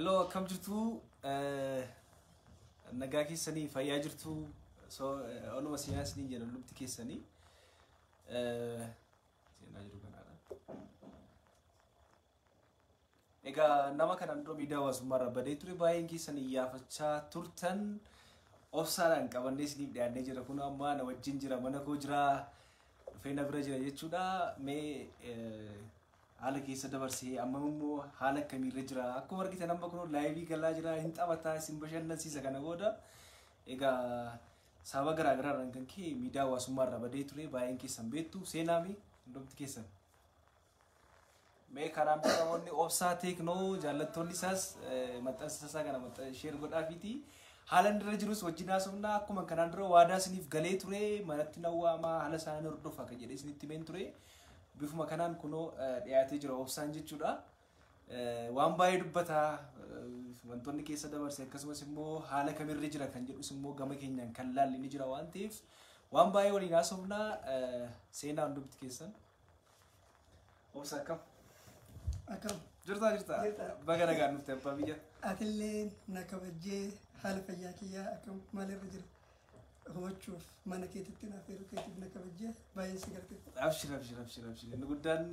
Hello, akkam jirtu? Nagaa keessanii, fayyaa jirtu? So, oluma seenaa isiniin jedha lubti keessanii. Seenaa jiru kanaadha. Egaa nama kanaan dura miidiyaa hawaasummaa irra badee ture baay'een keessan iyyaafachaa turtan obsaadhaan qabannee isiniif dhiyaannee jira. Kun amma na wajjin jira, mana koo jira, dhufee na bira jira jechuudha. Mee haala keessa dabarsee amma immoo haala akkamiirra jira? Akkuma argitan amma kun live galaa jira, hin taphataa, isin bashannansiisa kana booda. Egaa sababa garaa garaarraan kan ka'e miidiyaa hawaasummaa irra badee ture baay'een keessan beektu seenaa fi hundumti keessan. Mee karaan bira namoonni Obsaa Teeknoo jaallattoonni isaas maxxansa isaa kana share godhaafiiti. Haala inni irra jirus wajjin haasofna. Akkuma kanaan dura waadaa isiniif galee ture, manatti nawwaamaa, haala isaanii hordofa kan jedhee isinitti himeen ture. Bifuma kanaan kunoo dhiyaatee jira Obsaan jechuudha. Waan baay'ee dubbata, wantoonni keessa dabarse, akkasumas immoo haala kamirra jira kan jedhus immoo gama keenyaan kan laalli ni jira waan ta'eef waan baay'ee waliin haasofna. Seenaa hundumti keessan. Obsa, akkam? Akkam? Jirtaa, jirtaa? Jirta. Baga nagaan dhufte, abbaa biyya. Atillee na kabajjee haala fayyaa kiyyaa akkam maalirra jira hubachuuf mana keetitti naaf yeroo keetiif na kabajjee baay'ee si galateeffadha. Abshir, abshir, abshir, abshir. Inni guddaan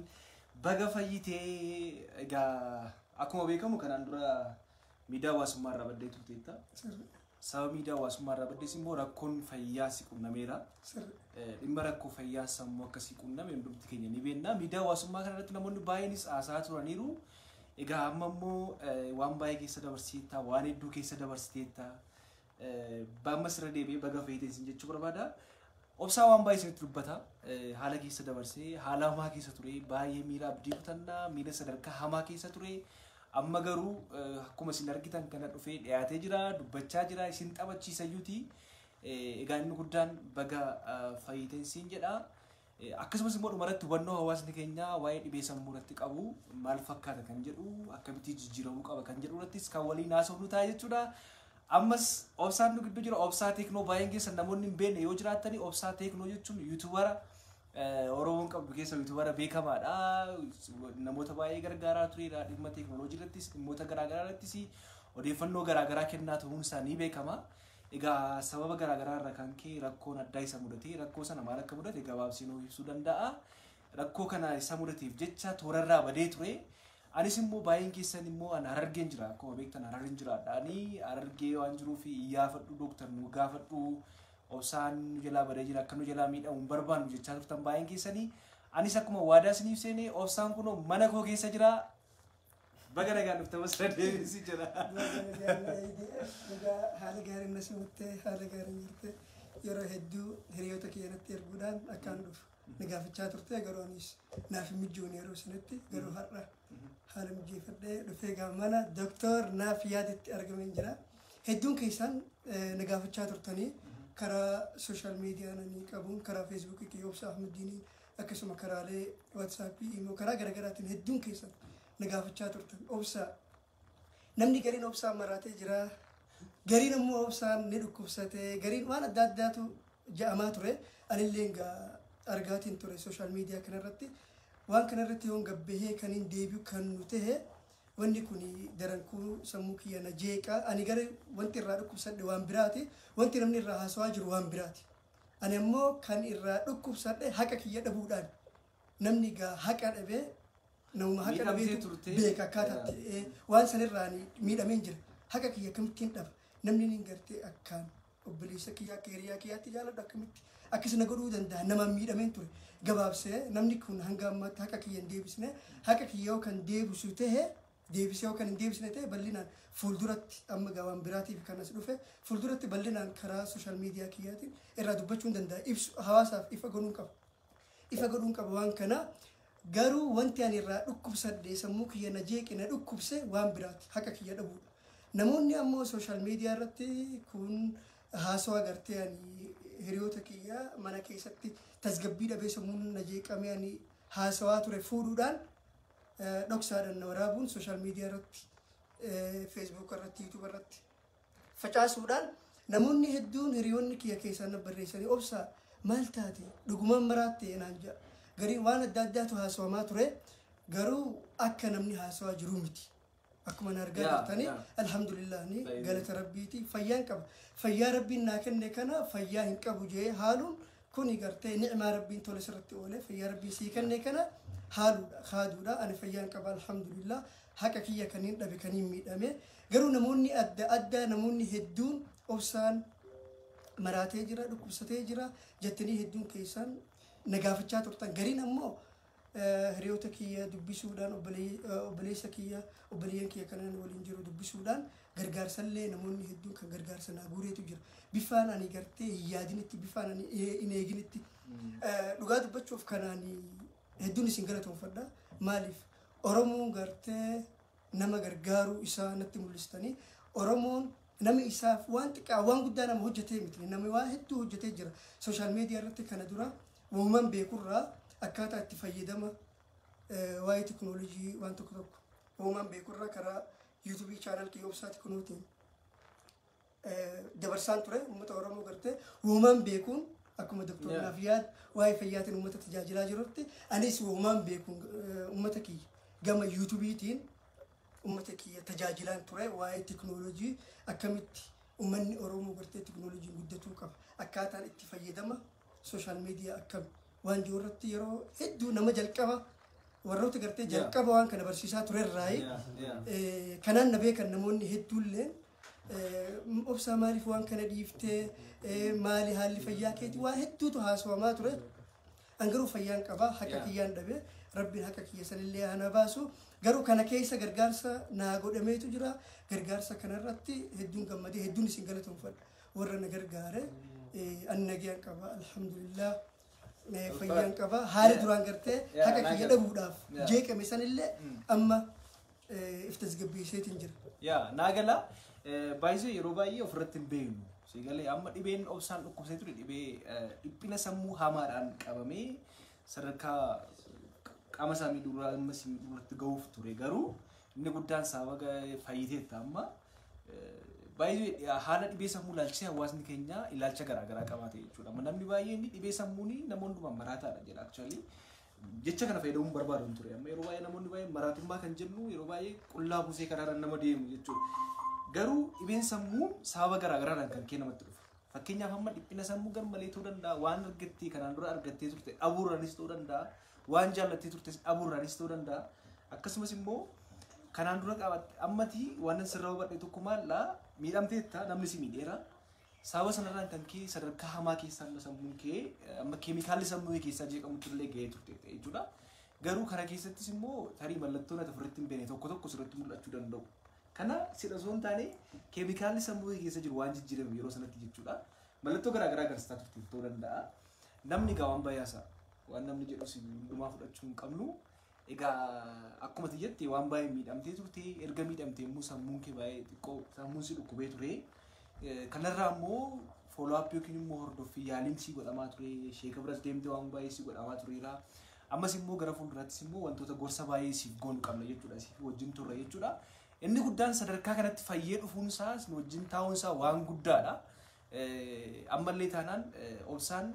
baga fayyitee. Egaa akkuma beekamu kanaan dura miidiyaa hawaasummaa irraa baddee turteetta. Sirri. Sababa miidiyaa hawaasummaa irraa baddees immoo rakkoon fayyaa si qunnameera. Sirri. Dhimma rakkoo fayyaa sammuu akkasii qunname hundumti keenya ni beekna. Miidiyaa hawaasummaa kana irratti namoonni baay'eenis haasa'aa turaniiru. Egaa amma immoo waan baay'ee keessa dabarsiteetta, waan hedduu keessa dabarsiteetta. Ammas irra deebi'ee baga fayyitee isin jechuu barbaada. Obsaa waan baay'ee isinitti dubbata. Haala keessa dabarsee, haala hamaa keessa ture, baay'ee miira abdii kutannaa, miira sadarkaa hamaa keessa ture. Amma garuu akkuma isin argitan kana dhufee dhiyaatee jira, dubbachaa jira, isin taphachiisayyuuti. Egaa inni guddaan baga fayyitee siin jedha. Akkasumas immoo dhumarratti hubannoo hawaasni keenya waa'ee dhibee sammuu irratti qabu maal fakkaata kan jedhu, akkamitti jijjiiramuu qaba kan jedhu irrattis kan waliin haasofnu ta'a jechuudha. Ammas Obsaan nu gidduu jira. Obsaa Teeknoo baay'een keessan namoonni hin beekne yoo jiraattani, Obsaa Teeknoo jechuun YouTuber Oromoon qabdu keessa YouTuber beekamaadha. Namoota baay'ee gargaaraa turedha. Dhimma teeknooloojii irrattis, dhimmoota garaagaraa irrattis odeeffannoo garaagaraa kennaa turuun isaa ni beekama. Egaa sababa garaagaraa irraa kan ka'e rakkoon addaa isa mudate, rakkoo sana maal akka mudate gabaabsee nuuf ibsuu danda'a. Rakkoo kana isa mudateef jecha toorarraa badee ture. Anis immoo baay'een keessan immoo ani Harargeen jira, akkuma beektan Harargeen jiraadha. Ani Harargee waan jiruuf iyyaafadhu, dooktar nu gaafadhu, Obsaan nu jalaa badee jira, akka nu jalaa miidhamu hin barbaannu jechaa turtan baay'een keessanii. Anis akkuma waadaa isiniif seene Obsaan kunoo mana koo keessa jira. Baga nagaan dhufte, masra deebisii jira. Egaa haala gaariin na simattee, haala gaariin jirte. Yeroo hedduu hiriyoota kiyyanatti erguudhaan akkaan dhufu na gaafachaa turte, garuu anis naaf hin mijoone yeroo sanatti. Garuu har'a haala mijeeffadhee dhufee gaa mana Doktor Naaf Yaaditti argameen jira. Hedduun keessan na gaafachaa turtanii karaa social media nanii qabuun, karaa Feesbuukii kiyya Obsa Ahmediinii, akkasuma karaalee WhatsAppii, immoo karaa garaagaraatiin hedduun keessan na gaafachaa turtan. Obsa, namni gariin Obsaan maraatee jira, gariin immoo Obsaan ni dhukkubsate, gariin waan adda addaatu ja'amaa ture. Anillee gaa argaatiin ture social media kanarratti. Waan kanarratti yoon gabbahee kan hin deebi'u kan nu tahe, wanni kun darankuu sammuu kiyya na jeeqa. Ani gara wanti irraa dhukkubsadhe waan biraati, wanti namni irraa haasawaa jiru waan biraati. Ani ammoo kan irraa dhukkubsadhe haqa kiyya dhabuudhaan. Namni gaa haqa dhabee, namuma haqa Miidhamtee dhabeetu turte. beeka akkaataatti waan sanirraa ani miidhameen jira. Haqa kiyya akkamittiin dhaba? Namni ni gartee akkaan obboleessa kiyya, akka hiriyaa kiyyaatti jaaladhu, akkamitti akkasina godhuu danda'a? Namaan miidhameen ture. Gabaabsee namni kun hanga ammaatti haqa kiyya hin deebisne. Haqa kiyya yoo kan deebisu ta'e deebisee, yoo kan hin deebisne ta'e bal'inaan fuulduratti, amma gaa waan biraatiif kan as dhufe, fuulduratti bal'inaan karaa social media kiyyaatiin irraa dubbachuu hin danda'a. Ibsu hawaasaaf ifa godhuun qaba, ifa godhuun qaba waan kana. Garuu wanti ani irraa dhukkubsadhe, sammuu kiyya na jeeqe, na dhukkubse waan biraati, haqa kiyya dhabuudha. Namoonni ammoo social media irratti kun haasawaa gartee ani hiriyoota kiyya mana keessatti tasgabbii dhabee sammuun na jeeqamee ani haasawaa ture fuudhuudhaan dhoksaadhaan na waraabuun social media irratti, Facebook irratti, YouTube irratti facaasuudhaan namoonni hedduun hiriyoonni kiyya keessaan na barreessanii, "Obsaa, maal taate? Dhugumaan maraatte?" naan jedha. Gariin waan adda addaatu haasawamaa ture, garuu akka namni haasawaa jiru miti. Akkuma na argaa jirtanii alhamdulillah ni galata rabbiiti fayyaan qaba. Fayyaa rabbiin naa kenne kana fayyaa hin qabu jee haaluun kuni gartee ni'maa rabbiin tola sirratti oole fayyaa rabbiin sii kenne kana haaluudha kaaduudha. Ani fayyaan qaba alhamdulillah. Haqa kiyya kaniin dhabe kaniin miidhame garuu namoonni adda addaa namoonni hedduun obsaan maraatee jira dhukkubsatee jira jettanii hedduun keessan na gaafachaa turtan. Gariin ammoo hiriyoota kiyya dubbisuudhaan obboleessa kiyya obboleeyyan kiyya kanan waliin jiru dubbisuudhaan gargaarsallee namoonni hedduun kan gargaarsa naa guureetu jira. Bifaan ani gartee hin yaadinitti bifaan ani hin eeginitti dhugaa dubbachuuf kanaan hedduun isin galatoonfadha. Maaliif Oromoon gartee nama gargaaruu isaa natti mul'istanii Oromoon nama isaaf waan xiqqaa waan guddaa nama hojjetee miti nama waan hedduu hojjetee jira. Sooshaal miidiyaa irratti kana dura uumamaan beekurraa akkaataa itti fayyadama waa'ee teknoolojii waan tokko tokko uumamaan beekurraa karaa yuutuubii chaanal kiyya Obsaa Teknootiin dabarsaan ture uummata Oromoo gartee uumamaan beekuun akkuma Doktor Naafiyaad waa'ee fayyaatiin uummata tajaajilaa jirutti anis uumamaan beekuun uummata kiyya gama yuutuubiitiin uummata kiyya tajaajilaan ture waa'ee teknoolojii akkamitti uummanni Oromoo gartee teknoolojiin guddatuu qaba akkaataan itti fayyadama sooshaal miidiyaa akkami waan jiru irratti yeroo hedduu nama jalqaba warroota gartee jalqaba waan kana barsiisaa turerraayi kanaan na beekan namoonni hedduulleen obsaa maaliif waan kana dhiiftee maali haalli fayyaa keetii waan hedduutu haasawamaa ture. An garuu fayyaan qaba haqa kiyyaan dhabe rabbiin haqa kiyya sanillee ana baasu garuu kana keessa gargaarsa naa godhameetu jira. Gargaarsa kanarratti hedduun gammadee hedduun isin galatoonfadha warra na gargaare. An nagayaan qaba alhamdulillah fayyaan qaba haala duraan gartee haqa kiyya dhabuudhaaf jeeqame sanillee amma if tasgabbeesseetiin jira. Yaa naa gala baay'isee yeroo baay'ee ofirratti hin beeknu. Siigalee amma dhibeen obsaan dhukkubsee ture dhibee dhiphina sammuu hamaadhaan qabamee sadarkaa qaama isaa miidhuurraa ammas miidhuurratti gahuuf ture garuu inni guddaan sababa fayyiteetta amma baay'ee haala dhibee sammuu ilaalchisee hawaasni keenya ilaalcha garaagaraa qabaate jechuudha. Amma namni baay'een dhibee sammuun namoonni hundumaa maraataadha jedha actually. Jecha kana fayyadamuun barbaadu hin ture. Amma yeroo baay'ee namoonni baay'een maraatummaa kan jennu yeroo baay'ee qullaa buusee karaarra nama deemu jechuudha. Garuu dhibeen sammuu sababa garaagaraadhaan kan kee namatti dhufu. Fakkeenyaaf amma dhiphina sammuu garmalee ta'uu danda'a, waan argattee kanaan dura argattee turte dhabuurraanis ta'uu danda'a, waan jaallattee turtes dhabuurraanis ta'uu danda'a. Akkasumas immoo kanaan dura qabatte ammati waan sirraa hubadhe tokko maallaa miidhamteetta namni si miidheera. Sababa sanarraan kan kee sadarkaa hamaa keessaa amma sammuun kee amma keemikaalli sammuu kee keessaa jeeqamutti illee gahee turte jechuudha. Garuu kana keessattis immoo tarii mallattoon ati ofirratti hin beekne tokko tokko sirratti mul'achuu danda'u. Kana sidha osoo hin taane keemikaalli sammuu kee keessa jiru waan jijjiirame yeroo sanatti jechuudha. Mallattoo garaagaraa agarsiisaa turte ta'uu danda'a. Namni egaa waan baay'aasa waan namni jedhus hundumaa fudhachuu hin qabnu. Egaa akkuma jette waan baay'ee miidhamtee turte erga miidhamtee immoo sammuun kee baay'ee xiqqoo sammuun si dhukkubee ture. Kanarraa immoo follow up yookiin immoo hordoffii yaaliin si godhamaa ture sheeka biras deemtee waan baay'ee si godhamaa tureera. Ammas immoo gara fuulduraattis immoo wantoota gorsa baay'ee siif goonu qabna jechuudha siif wajjin turre jechuudha. Inni guddaan sadarkaa kanatti fayyee dhufuun isaa wajjin taa'uun isaa waan guddaadha. Ammallee taanaan obsaan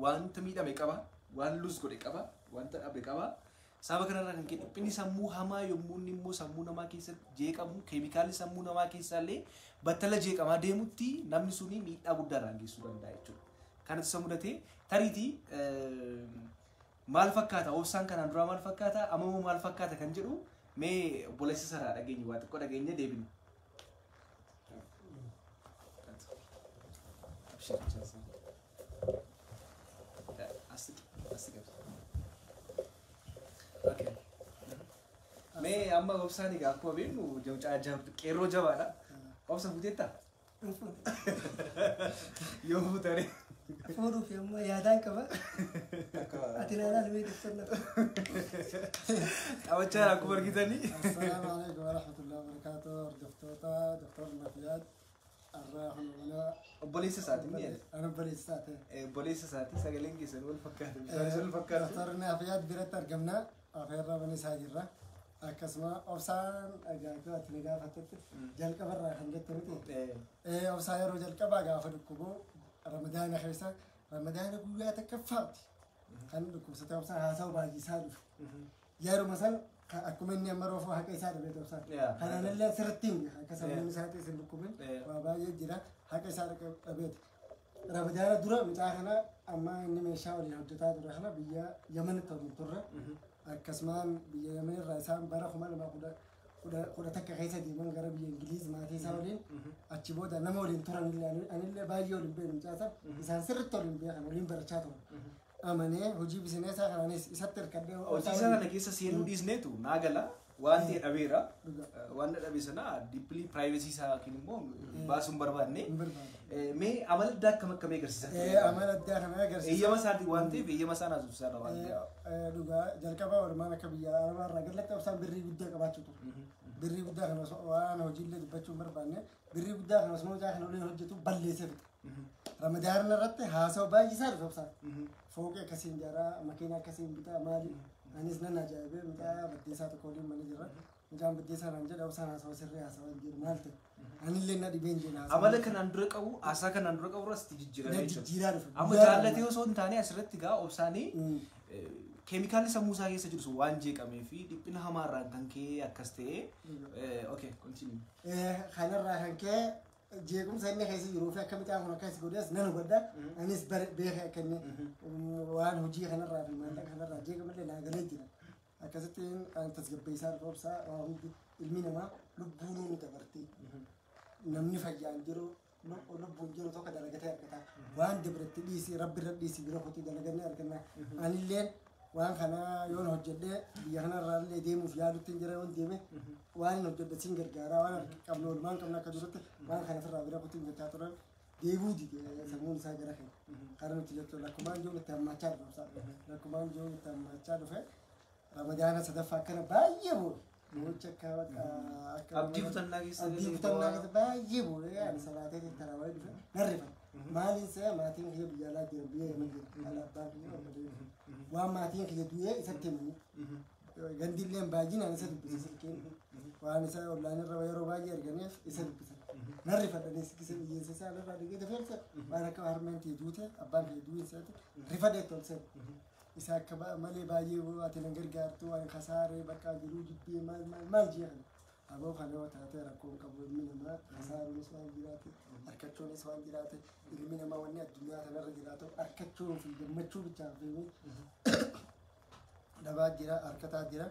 wanta miidhame qaba, waan lose godhe qaba, wanta dhabe qaba. Sababa kanarraa kan ka'e dhiphinni sammuu hamaa yommuu inni immoo sammuu namaa keessatti jeeqamu keemikaalli sammuu namaa keessaallee battala jeeqamaa deemutti namni suni miidhaa guddaa irraan geessisuu danda'a jechuudha. Kanatu isa mudate tariitii maal fakkaata obsaan kanaan duraa maal fakkaata ammoo maal fakkaata kan jedhu mee obboleessa saraa dhageenyu waa xiqqoo dhageenya deebinu. Abshir, Asii qabsi. Okay. Mee amma obsaan egaa akkuma beeknu qeerroo jabaadha. Obsa fuuteettaa? Yoo fuutare. Fuudhuuf ammoo yaadaan qaba. Ati ilaalaa mee doktor na. Taphachaa akkuma argitanii. السلام عليكم ورحمة الله وبركاته. Hordoftoota Dr. Nafiyaad irraa hundumaa. Obboleessa isaati inni Ana obboleessa isaati. Obboleessa isaati sagaleen keessan wal fakkaata. Bifaanis wal fakkaatu. Dr. Nafiyaad biratti argamna. Afeerraa mana isaa jirra. Akkasuma obsaan egaa ati ni gaafattetti jalqabarraa kan jette miti. Obsaa yeroo jalqabaa gaafa dhukkubu Ramadaana keessa Ramadaana guyyaa takkaffaati kan dhukkubsatee obsaan haasa'u baay'isaa dhufe. Yeruma san akkuma inni amma roofuu haqa isaa dhabee obsaan. Kanaan sirriitti hin beeku. Akka sammuun isaatii isin dhukkubin waa baay'ee jira haqa isaa dhabeeti. Ramadaana dura mucaa kana amma inni meeshaa waliin hojjetaa ture kana biyya Yamanitti waliin turre. Akkasumaan biyya Yaman irraa isaan bara 2011 keessa deeman gara biyya Ingiliiz maatii isaa waliin achi booda nama waliin turan illee anillee baay'ee waliin beeknu mucaa sana isaan sirriitti waliin beekan waliin barachaa turan. Amanee hojii bizineesaa kanaanis isatti hirkadhee Hojii isaa kana keessa seenuu dhiisneetu naa gala waan ta'e dhabeera. Waan dhabe sana deeply privacy isaa yookiin immoo baasuu hin barbaanne. Hin barbaanne. Mee amala addaa akkam akkamii agarsiisa? Amala addaa kana agarsiisa. Eeyyama isaatii waan ta'eef eeyyama isaa naasuuf isaadha waan ta'eef. Dhugaa jalqaba walumaan akka biyya arabaa irraa galatti obsaan birrii guddaa qabaachuu ture. Birrii guddaa kana waan hojiillee dubbachuu hin barbaanne birrii guddaa kana osoo mucaa kana waliin hojjetu balleessee fixe. Ramadaana irratti haasawa baay'isaa dhufe obsaan. Fooqii akkasiin ijaaraa, makiina akkasiin bitaa maali. Anis nan ajaa'ibee mucaa baddeessaa tokko waliin mana jirra. Mucaan baddeessaa naan jedha obsaan haasawa sirrii haasawa hin jiru maal ta'e. Anillee na dhibeen jedha haasawa. Amala kanaan dura qabu haasaa kanaan dura qabu irratti jijjiirame Na jechuudha. jijjiiraa dhufe. Amma jaallatee osoo hin taane asirratti gaa obsaanii keemikaalli sammuu isaa keessa jiru sun waan jeeqamee fi dhiphina hamaarraan kan ka'e akkas ta'e. Okay, continue. Kanarraa kan ka'e jeequmsa inni keessa jiruu fi akka mucaan kun akkas godhes nan hubadha. Anis beeka akka inni waan hojii kanarraa fi maallaqa kanarraa jeeqamallee naa galee jira. Akkasitti kan tasgabbeessaa dhufe obsaa waa hundi ilmi namaa lubbuun ni dabarti. Namni fayyaan jiru lubbuun jiru tokko dalagatee argata. Waan dabratti dhiisi rabbi irra dhiisi bira kotii dalagannee arganna. Anilleen waan kana yoon hojjedhee biyya kanarraa illee deemuuf yaadutti hin jira yoon deeme waan hin hojjedhe siin gargaaraa waan qabnu oolmaan qabnu akka duratti waan kana ofirraa bira kotiin jechaa turan deebuu dide sammuun isaa gara keenya. Kana nuti jechuun lakkumaan jiru itti hammaachaa dhufe lakkumaan jiru itti hammaachaa dhufe Ramadaana sadaffaa akkana baay'ee bu'e. Mo'icha akka akka Abdii kutannaa keessa abdii kutannaa keessa baay'ee bu'e ani salaatee tarawaa dhufe narrifa. Maaliin se'a maatiin kiyya biyya alaa jira biyya Yaman jira ala abbaan kiyya orma deemu. Waan maatiin kiyya du'ee isatti himanii. Gandilleen baay'inaan isa dubbisa silkiin. Waan isa ollaan irra yeroo baay'ee arganeef isa dubbisan. Narrifadhanis kisa biyyeessa isaa irraa dhigee dafeersa waan akka harmeen tiyya duute abbaan kiyya du'e isaatti rifadhee tolse. Isa akka malee baay'ee ati nan gargaartu waan kasaaree bakka jiruu jibbee maal maal maal jee kana. Aboo kana yoo taate rakkoon qabu ilmi namaa kasaaruunis waan jiraate harkachuunis waan jiraate ilmi namaa wanni addunyaa kanarra jiraatu harkachuu fi gammachuu bichaan fi dhabaa jira harkataa jira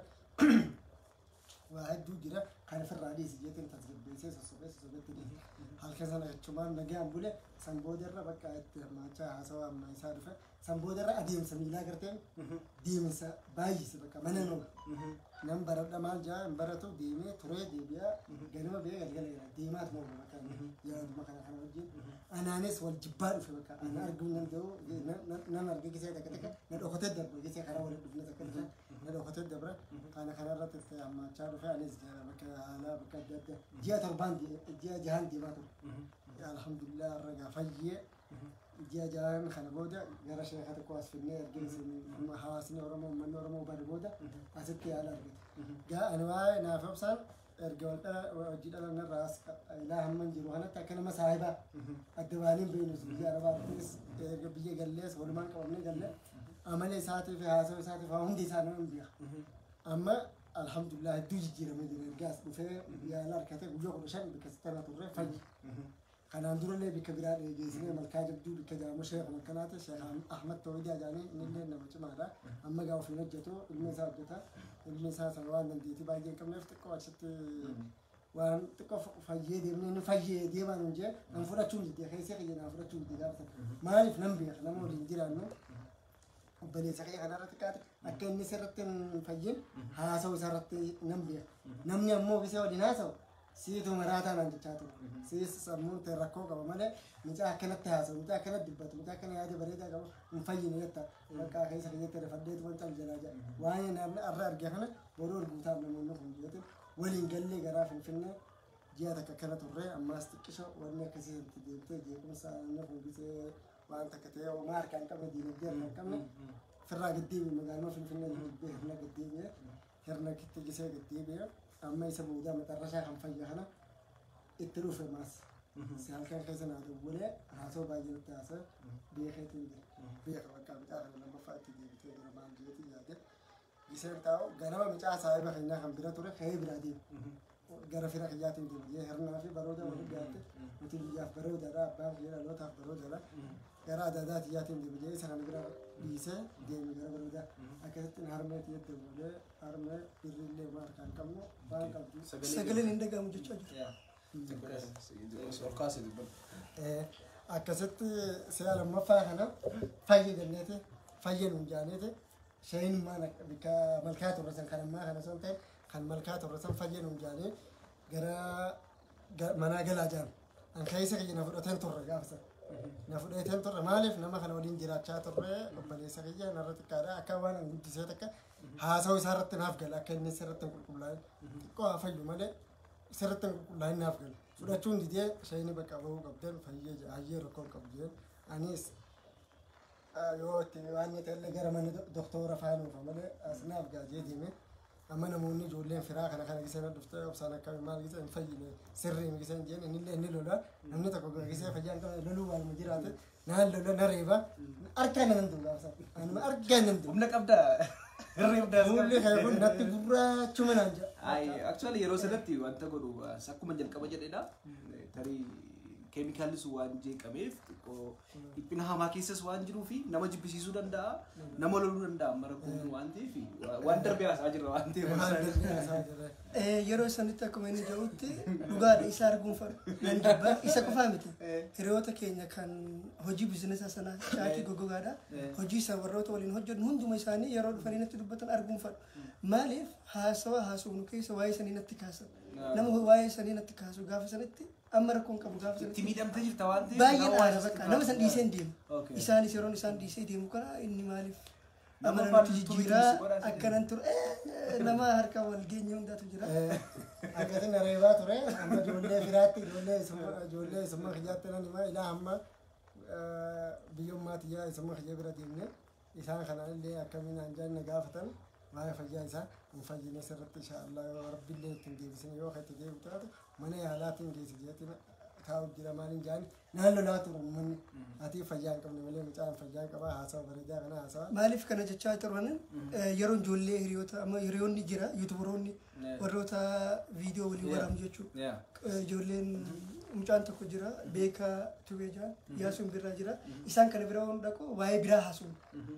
waa hedduu jira kan ofirraa dhiisi jeetiin tasgabbeessee sossobee sossobeetti dhiise. Halkan sana jechumaan nagaan bule san boodarra bakka itti hirmaachaa haasawaa ammaa isaa dhufe san boodarra adeemsa miilaa garteen deemsa baay'ise bakka mana noola. Nan baradha maal jaa hin baratu deemee turee deebi'aa ganama ba'ee galgala jira deemaat moo bakka yaaduma kana kana wajjin anaanis wal jibbaa dhufe bakka ana arguu nan danda'u nan arga gisee takka takka na dhokatee darba gisee karaa waliin dhufne takka takka na dhokatee dabra kana kana irratti itti hammaachaa dhufe anis bakka haala bakka adda addaa ji'a torbaan ji'a jahaan deemaa ture. Alhamdulillah irra fayyee ji'a jahaan kana booda gara sheeka tokko as finnee erga isin hawaasni Oromoo uummanni Oromoo bare booda asitti yaala argate. Gaa ani waa'ee naaf obsaan erga wal dhala hojii dhalan irraa as ilaa hamman jiru kanatti akka nama saahibaa adda baaniin beeknus biyya Arabaattis erga biyya gallees walumaan qabamnee galle amala isaatii fi haasawa isaatii fi hundi isaa nama hin beeka. Amma alhamdulillah hedduu jijjiiramee jira erga as dhufee yaala argate guyyaa 15 bakka sitti turre fayyi. Kanaan durallee bakka biraa geessinee malkaa jabduu bakka jedhamu sheekuma akkanaati sheek Ahmad Tawhidaa jedhanii innillee nama cimaadha. Amma gaa ofiin hojjetu ilmi isaa hojjeta. Ilmi isaa sana waan dandeettii baay'ee hin qabneef xiqqoo achitti waan xiqqoo fayyee deemnee inni fayyee deemaan hin jee nan fudhachuu dide keessee kiyya naan fudhachuu dide gaafa sana. Maaliif nan beeka nama waliin jiraannu obboleessa kiyya kanarratti qaate akka inni sirratti hin fayyin haasa'u isarratti nan beeka. Namni ammoo bisee waliin haasa'u siitu maraataa naan jechaa ture. Siis sammuun ta'e rakkoo qaba malee mucaa akkanatti haasa'u, mucaa akkanatti dubbatu, mucaa akkana yaada bareedaa qabu hin fayyine jetta. Bakka keessa kiyyatti rifadheetu wanta cal jalaa jedha. Waan namni arra arge kana boruu arguutaaf namoonni kun jeetin waliin gallee garaa Finfinnee ji'a takka akkana turre ammaas xiqqisho wanni akkasii itti deemtee jeequmsa inni kun gisee waan takka ta'e homaa harkaa hin qabne diinagdee harkaa hin qabne firraa gaddeebi'e magaaluma Finfinnee jibbee hirna gaddeebi'e hirna kitti gisee gaddeebi'e amma isa booda maxarrashaa kan fayya kana itti dhufe maas. Si halkan keessa naa dawwalee haasoo baay'ee natti haasa'e beekeetiin jira. Beeka bakka mucaa kana lammaffaa itti deebitee jira maal jeeti yaade. Giseen taa'u ganama mucaa saahiba keenyaa kan bira ture ka'ee biraa deema. Gara fira kiyyaatiin deema. Jee hirnaa fi barooda waliin dhiyaatte nuti biyyaaf baroodaadha, abbaan kiyya dhalootaaf baroodaadha. Gara adaadaa kiyyaatiin deema jee isa kana bira dhiisee deeme gara baroodaa. Akkasitti harmee kiyyatti dabalee harmee birriillee waan harkaan qabnu waan qabdu. Sagaleen hin dhaga'amu jechaa jiru. Ol kaasee dubbadhu. Akkasitti si'a lammaffaa kana fayye jenneeti, fayye nuun jaaneeti, shayinummaan bikka malkaa turre san kan ammaa kana osoo hin ta'in kan malkaa turre san fayye nuun jaanee gara manaa galaa jaan. An keessa kiyya na fudhateen turre gaafa san. Na fudhateen turre maaliif nama kana waliin jiraachaa turre, obboleessa kiyya narra xiqqaadha, akka waan an guddisee takka haasa'u isaa irratti naaf gala, akka inni sirriitti hin qulqullaa'in xiqqoo haa fayyu malee sirriitti hin qulqullaa'in naaf gala. Fudhachuun didee shayini bakka bahuu qabdan fayyee hayyee rakkoo hin qabu jeen. Anis yoo itti waan ta'ellee gara mana doktora faana dhufa malee as naaf gaajee deeme. Amma namoonni ijoolleen firaa kana kana gisee na dhuftee obsaan akkami maal gisee hin fayyine sirrii gisee hin jeen, innillee inni lola, namni tokko gisee fayyaa hin qabne loluu waanuma jiraate naan lola, na reeba, harkaan nan du'a gaafsa anuma harkaan nan du'a. Humna qabdaa. Hirreef. Fuulli kee kun natti gurraachuma naan jedha. Ay, actually yeroo sanatti wanta godhu akkuma jalqaba jedhedha. Tarii keemikaalli sun waan jeeqameef xiqqoo dhiphina hamaa keessas waan jiruu fi nama jibbisiisuu danda'a, nama loluu danda'a, amma rakkoon waan ta'eef waan darbee haasaa jirra waan ta'eef. Waan darbee haasaa jirra. Yeroo sanitti akkuma inni jedhutti dhugaadha, isa arguun fadhu nan jibba. Isa qofaa miti, hiriyoota keenya kan hojii biizinasa sanaa caatii goggogaadha, hojii isa warroota waliin hojjennu hunduma isaanii yeroo dhufanii natti dubbatan arguun fadhu. Maaliif haasawa haasofnu keessa waa'ee sanii natti kaasan, nama waa'ee sanii natti kaasu gaafa sanitti amma rakkoon qabu gaafa Itti sanitti miidhamtee jirta waan ta'eef. Baay'een nama aara waan bakka nama san dhiisee hin deemu. Isaanis yeroon isaan dhiisee deemu kana inni maaliif Nama amala afaan nutti turii jijjiiraa turii si godhaa. Akkanan ture. Nama harka wal geenye hundaatu jira. Akkasiin reebaa ture. Amma ijoollee firaatti, ijoollee isummaa kiyyaatti nan hima, ilaa hamma biyyummaa tiyyaa isummaa kiyya bira deemne isaan kanaan illee akkamiin naan jaan na gaafatan waa'ee fayyaa isaa hin fayyine sirriitti, inshaallah yoo rabbillee ittiin deebisine yoo kan itti deebi'u taate mana yaalaatiin geessi jeetiin taa'u jira maaliin jaan naan lolaa turan manni ati fayyaa hin qabne malee mucaan fayyaa hin qabaa, haasawa bareedaa kana haasawa. Maaliif kana jechaa turan? Yeroo ijoollee hiriyoota amma hiriyoonni jira, yuutubaroonni warroota viidiyoo waliin waraabu jechuudha. Ijoolleen mucaan tokko jira beekaa tubee jaan yaasuun biraa jira, isaan kana bira waan dhaqu waa'ee biraa haasa'u,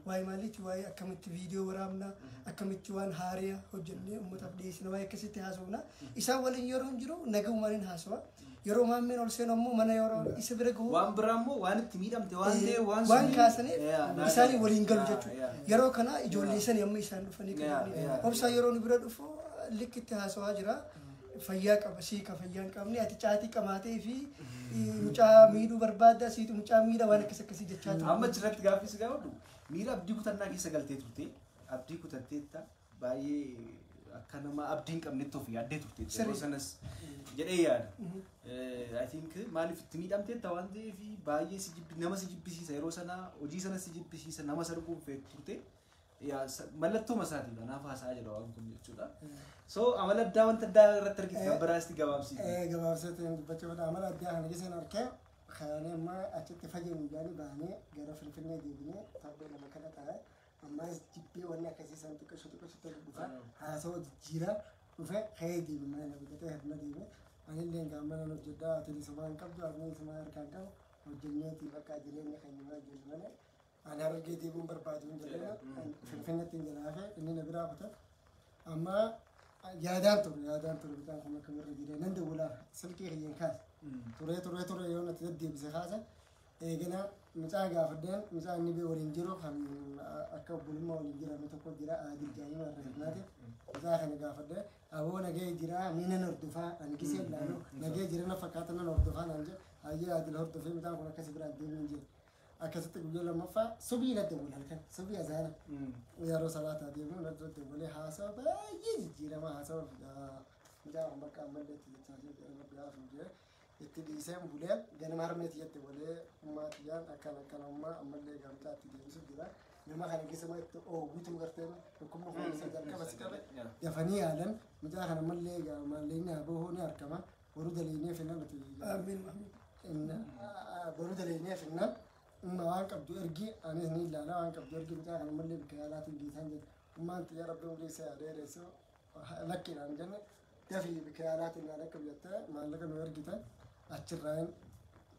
waa'ee maaliiti, waa'ee akkamitti viidiyoo waraabna, akkamitti waan haaraa hojjennee uummataaf dhiyeessina, waa'ee akkasitti haasofna. Isaan waliin yeroo hin jiru nagahumaan hin haasawa, yeroo maammeen ol seenu ammoo mana yeroo isa bira gahu Waan biraa immoo waan itti miidhamte waan ta'eef waan waan suni- kaasaniif isaanii waliin galu jechuudha. Yeroo kana ijoollee sanii amma isaan dhufanii kan obsaa yeroo nu bira dhufu likkitti haasawaa jira. Fayyaa qaba sii ka fayyaa hin qabne, ati caatii qamaatee fi mucaa miidhuu barbaadda, siitu mucaa miidha, waan akkas akkasii jechaa ture. Amma achirratti gaaffii si gaafadhu, miira abdii kutannaa keessa galtee turte, abdii kutatteetta, baay'ee akka nama abdii hin qabnetti of yaaddee turte yeroo sanas jedhee yaada. I think maaliif itti miidhamteetta waan ta'eef baay'ee si jibbi, nama si jibbisiisa yeroo sana, hojii sana si jibbisiisa, nama sarguun feetu turte. Yaa, mallattoo masaati kanaaf haasaa jira waan kun jechuudha. So amala addaa wanta addaa irratti argite kan biraasti gabaabsiiti. Gabaabseetiin dubbachuu fedha, amala addaa kana keessan arkee kaanee amma achitti fayyadu jaanii baanee gara Finfinnee deebinee torbee 2 kana taa'e ammas jibbee wanni akkasii san xiqqishu xiqqishu dhufa haasawaa jijjiiraa dhufe ka'ee deeme mana na bitatee hirna deeme. Anillee gaamana hojjedhaa, ati isumaa hin qabdu, ani isumaa harkaan qabu, hojjenneeti bakka jireenya keenya mana jiru malee ani Harargee deebiin barbaadu hin jedhee Finfinneetti hin jalaafe inni na biraa kute. Amma yaadaan ture mucaan kun akkamirra jira, nan dawwalaa silkii kiyyeen kaase, turee turee turee yoo natti deddeebise kaase. Eegana mucaa gaafadheen, mucaa inni bee waliin jiru kan akka obbolummaa waliin jiran tokko jira, Adil Jaayima irra hirmaate. Mucaa kana gaafadhee, aboo nagee jira, ni nan hordofaa, ani gisee ilaalu nagee jira na fakkaata, nan hordofaa naan jedhe. Hayyee Adil hordofee mucaan kun akkasi biraa deemuun jira. Akkasitti guyyaa lammaffaa subii na dawwala, halkan subii azaana yeroo salaataa deemu na dawwalee haasawa baay'ee jijjiirama haasawa mucaa kun bakka ammallee itti jechaa jiru rabbi haafuu jee itti dhiiseen bulee. Ganama harmeeti jette walee ummaa tiyyaan akkana akkana ummaa ammallee gamtaa itti deebisu jira, nama kana gisuma itti oowwitu gartee dhukkubni kun isa jalqaba si qabe dafanii yaalan, mucaa kana ammallee maalleenyi haa bahuu ni argama boruu daleynee finna nuti. Amiin amiin. Boruu daleynee finna, umma waan qabdu ergi, anis ni ilaala, waan qabdu ergi, mucaa kana ammallee bakka yaalaatiin geessaan jedhe. Ummaan xiyya rabbi umrii isaa dheeressu lakkiidhaan jenne dafii bika yaalaatiin naa dhaqqabu jettee maallaqa nu ergite achirraan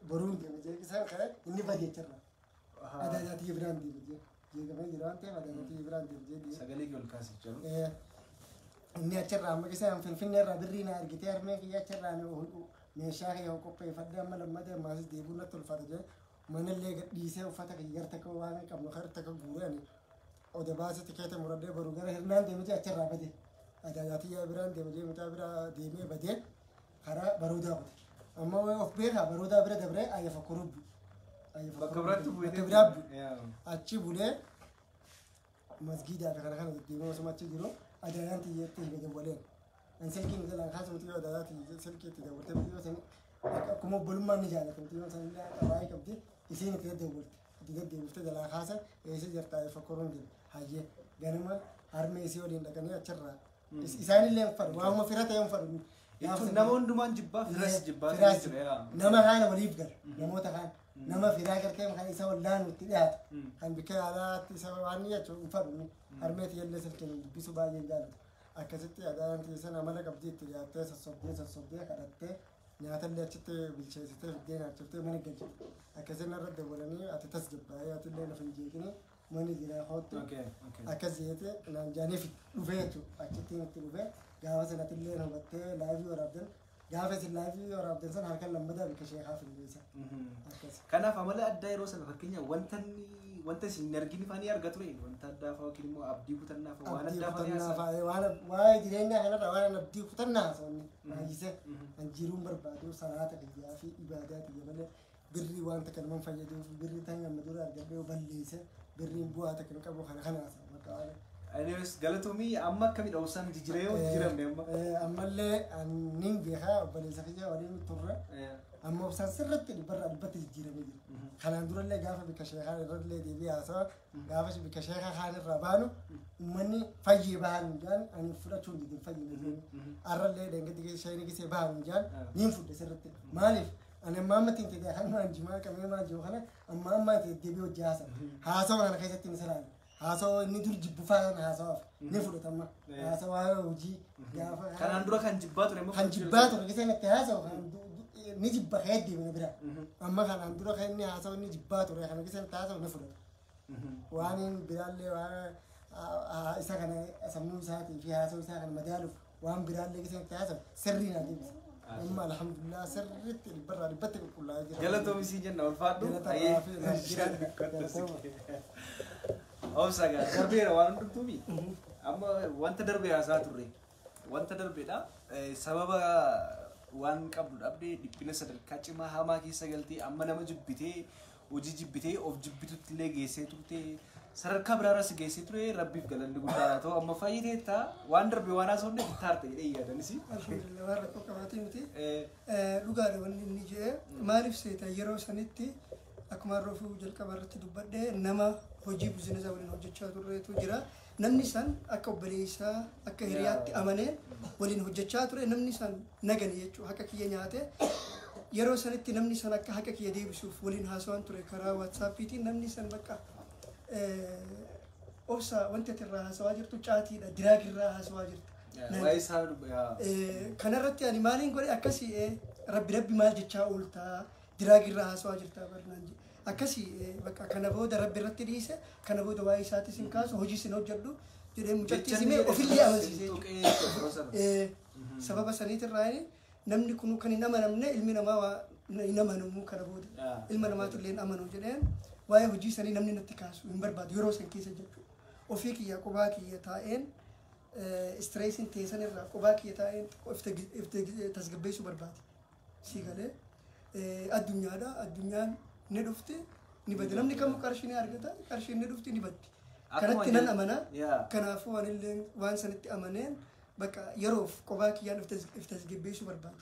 boruun deeme jeeqisaan ka'e inni bade achirraa. Adaadaatii biraan deeme jee jeeqamee jira waan ta'eef adaadaatii biraan deeme jee. Sagalee kee ol kaasii jiru. Inni achirraa amma qisaan Finfinnee irraa birrii na argitee harmee kiyya achirraa meeshaa kiyya qopheeffadhee amma lammata ammaas deebiin natti ulfaata jee manallee gadhiisee uffata kiyya gara takka waan hin qabnu gara takka guuree ani oda baasee tikeeta muradhee boru gara hirnaan deeme jee achirraa bade. Adaadaatii biraan deeme jee mucaa bira deemee badee karaa baroodaa kute. Amma of beekaa baroodaa bira dabree ayyafa korobbu. Bakka biraatti bu'ee. Bakka biraa bu'e. Achi bulee masgiidaa fi kana kana deddeemee osuma achi jiru adaadaan xiyyeetti hime dawwaleen. An silkiin jalaan kaasumti yoo adaadaa silkii itti dawwaltee yoo san akkuma obbolummaan ni jaalatamti yoo san illee qabaayee qabdi isiin itti daddawwalte. Itti deddeebiftee jalaa kaasa eessa jirta ayyafa koruun deeme. Hayyee ganama harmee isii waliin dhaqanii achirraa. Isaanillee hin fadhu waanuma fira ta'e hin fadhu. Jechuun nama hundumaan jibbaa firas jibbaa Firaas jira. nama kaan waliif gala namoota kaan nama firaa gartee kan isa wallaanu itti dhiyaatu kan bikka yaalaatti isa waan jechuun hin fadhu harmee tiyyallee silkiin dubbisu baay'ee hin jaallatu akkasitti adaan tiisan amala qabdii itti dhiyaattee sossobdee sossobdee kadhattee nyaatallee achitti bilcheessitee fiddee nyaachiftee mana galchite akkasiin irra dabalanii ati tas jabbaa'ee atillee lafa hin jeeqini manni jiraa hoottu akkas jeete naan jaaniif dhufee jechuudha achitti itti dhufee gaafa sanatillee hubattee laayivii waraabdan gaafa isin laayivii waraabdan san harka lammataa bikka sheekaa finneessa akkas. Kanaaf amala addaa yeroo sana fakkeenya wanta inni wanta isin hin argin fa'aa ni arga ture wanta addaa fa'aa yookiin immoo abdii kutannaa fa'aa waan Abdii addaa fa'aa ni kutannaa haasa'a. fa'aa waan waa'ee jireenyaa kanarra waan abdii kutannaa haasawni baay'isee an jiruun barbaadu salaata kiyyaa fi ibaadaa kiyya malee birrii waan takka naman fayyaduuf birrii tan amma dura argadhee balleesse birriin bu'aa takka hin qabu kana kana haasa'a bakka waan. Anyways galatoomii amma akkamidha obsaan jijjiiree yoo jijjiiramne amma. Ammallee nin beekaa obboleessa kiyya waliin turre amma obsaan sirriitti dhibbarraa dhibbatti jijjiiramee jira. Kanaan durallee gaafa bikka sheekaa irrallee deebi'ee haasawa gaafa bikka sheekaa kaan irraa baanu uummanni fayyee bahan hin jaan ani fudhachuu hin didin fayyee hin arrallee dengatti sheeni gisee bahan hin jaan niin fudhe sirriitti. Maaliif ani amma ammatti hin ta'e kan maan jimaa qabee maan jiru kana amma amma itti deebi'ee hojii haasawa. Haasawa kana keessatti ni salaame. Haasawa inni dur jibbu faana haasawaaf ni fudhatama. Haasawaa hojii gaafa. Kanaan dura kan jibbaa ture immoo Kan jibbaa ture giseen itti haasawu kan ni jibba ka'ee deemee bira. Amma kanaan dura kan inni haasawu inni jibbaa ture kana giseen itti haasawu ni fudhata. Waan inni biraallee waan isa kana sammuu isaatii fi haasawu isaa kana madaaluuf waan biraallee giseen itti haasawu sirrii naa deebisa. Amma alhamdulillah sirriitti dhibbarraa dhibbatti qulqullaa'ee jira. Galatoomii siin jenna ulfaadhu. Galata fi Obsa gaa darbeera waan hundumtuumi. Amma wanta darbe haasaa turre wanta darbeedha. Sababa waan qabdu dhabdee dhiphina sadarkaa cimaa hamaa keessa galtee amma nama jibbitee hojii jibbitee of jibbitutti illee geessee turte sadarkaa biraarras geessee ture rabbiif galanni guddaa haa ta'u amma fayyiteetta waan darbe waan haasofne bittaarte jedhee yaadanis. Alhamdulillah waan rakkoo qabaatee miti. Dhugaadha wanni inni jedhe maaliif seeta yeroo sanitti akkuma roofuu jalqaba irratti dubbadhe nama hojii biizinasa waliin hojjechaa turreetu jira. Namni san akka obboleessaa akka hiriyaatti amanee waliin hojjechaa ture namni san nagani jechuudha haqa kiyya nyaate. Yeroo sanitti namni san akka haqa kiyya deebisuuf waliin haasawaan ture karaa waatsaappiitiin namni san bakka obsa wanti ati irraa haasawaa jirtu caatiidha diraagirraa haasawaa jirta. Waa'ee isaa dubba. Kanarratti ani maaliin godhe akkasii rabbi rabbi maal jechaa ooltaa diraagirraa haasawaa jirtaa barnaan jedhe. Akkasii bakka kana booda rabbi irratti dhiise kana booda waa'ee isaatis hin kaasu hojii sin hojjedhu jedhee mucattii simee ofillee amansiisee jechuudha. Sababa saniitirraa namni kun kan hin amanamne ilmi namaa waa hin amanamu kana booda ilma namaatu illee hin amanu jedheen waa'ee hojii sanii namni natti kaasu hin barbaadu yeroo san keessa jechuudha. Ofii kiyya qubaa kiyya taa'een istireesiin teessan irraa qubaa kiyya taa'een tasgabbeessuu barbaade. Si galee addunyaadha addunyaan ni dhufti ni baddi namni kamuu qarshii ni argata qarshiin ni dhufti ni baddi. Kanatti nan amana kanaafuu anillee waan sanitti amaneen bakka yeroof qubaa kiyyaan of tasgabbeessuu barbaade.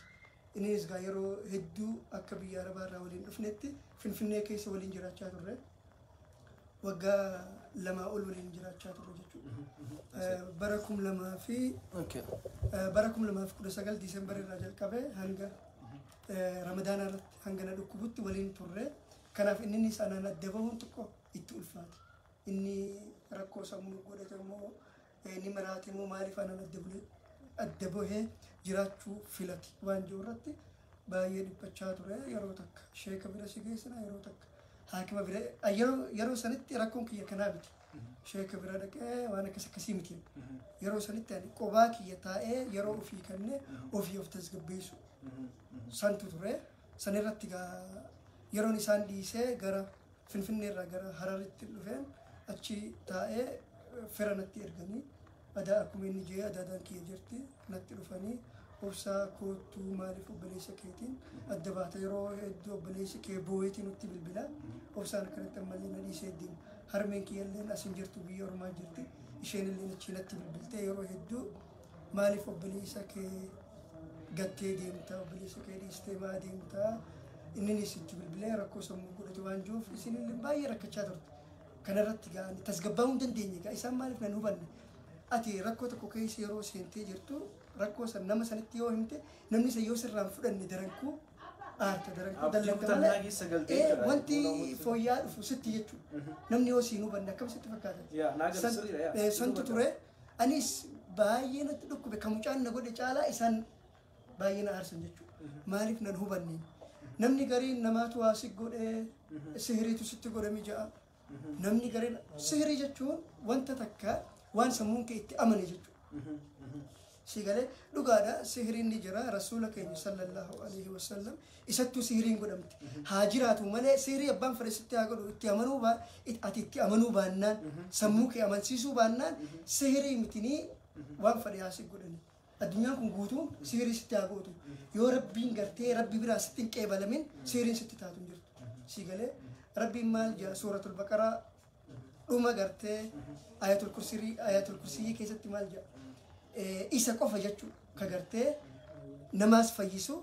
Innis gaa yeroo hedduu akka biyya arabaa irraa waliin dhufnetti Finfinnee keessa waliin jiraachaa turre. Waggaa 2 ol waliin jiraachaa turre jechuudha. Bara 2019 Diisembar irraa jalqabee hanga Ramadaana irratti hanga na dhukkubutti waliin turre. Kanaaf inni anaan adda bahuun tokko itti ulfaate. Inni rakkoo sammuu godhate immoo Ni maraate moo maaliif anan adda bahee jiraachuu filate waan jiru irratti baay'ee dhiphachaa ture. Yeroo takka sheeka bira si geessina, yeroo takka haakima bira. Yeroo sanitti rakkoon kiyya kanaa miti. Sheeka bira dhaqee waan akkas akkasii miti. Yeroo sanitti ani qobaa kiyya taa'ee yeroo ofii kennee ofii of tasgabbeessu santu ture. Sanirratti yeroon isaan dhiisee gara Finfinneerraa gara Hararitti dhufeen achi taa'ee fira natti erganii, adaa akkuma inni jee adaadaan kiyya jirti, natti dhufanii, "Obsaa, koottuu, maaliif obboleessa keetiin adda baata? Yeroo hedduu obboleessi kee boo'eetii nutti bilbila. Obsaan akkanatti ammallee na dhiisee deema. Harmeen kiyya illee as hin jirtu, biyya ormaa jirti. Isheen illee achi natti bilbiltee yeroo hedduu, maaliif obboleessa kee gattee deemta? Obboleessa kee dhiistee maa deemta? Inninis itti bilbilee rakkoo sammuu godhatu waan jiruuf isin illee baay'ee rakkachaa turte." Kanarratti ga'anii tasgabbaa'uu hin dandeenye. Gaa isaan maaliif nan hubanne? Ati rakkoo tokko keessa yeroo seentee jirtu, rakkoo san nama sanitti yoo himte, namni san yoo sirraan fudhanne, darankuu aarta, darankuu Abdii dallanta kutannaa malee keessa galtee jechuudha. Wanti fooyya'aa dhufu sitti jechuudha. Namni yoo siin hubanne akkam sitti fakkaata? Yaa, naa gala, sirriidha, yaa. Santu ture. Anis baay'ee natti dhukkube. Kan mucaan na godhe caalaa isaan baay'ee na aarsan jechuudha. Maaliif nan hubanne? Namni gariin namaatu waa si godhe, sihiriitu sitti godhe mija'a. Namni gariin sihirii jechuun wanta takka waan sammuun kee itti amane jechuudha. Si galee? Dhugaadha, sihiriin ni jira. Rasuula keenya sallallahu alaihi wasallam isattuu sihiriin godhamte. Haa jiraatu malee, sihirii abbaan fedhe sitti haa godhu, itti amanuu baa ati itti amanuu baannaan, sammuu kee amansiisuu baannaan, sihirii mitinii waan fedhe haa si godhani. Addunyaan kun guutuun sihirii sitti haa gootu. Yoo Rabbiin gartee Rabbi biraa sitti hin qeebalamin, sihiriin sitti taatu hin jirtu. Si galee? Rabbiin maal jedha? Suuratul Baqaraa dhuma gartee Ayatul Kursii keessatti maal jedha? Isa qofa jechuudha ka gartee namaas fayyisu,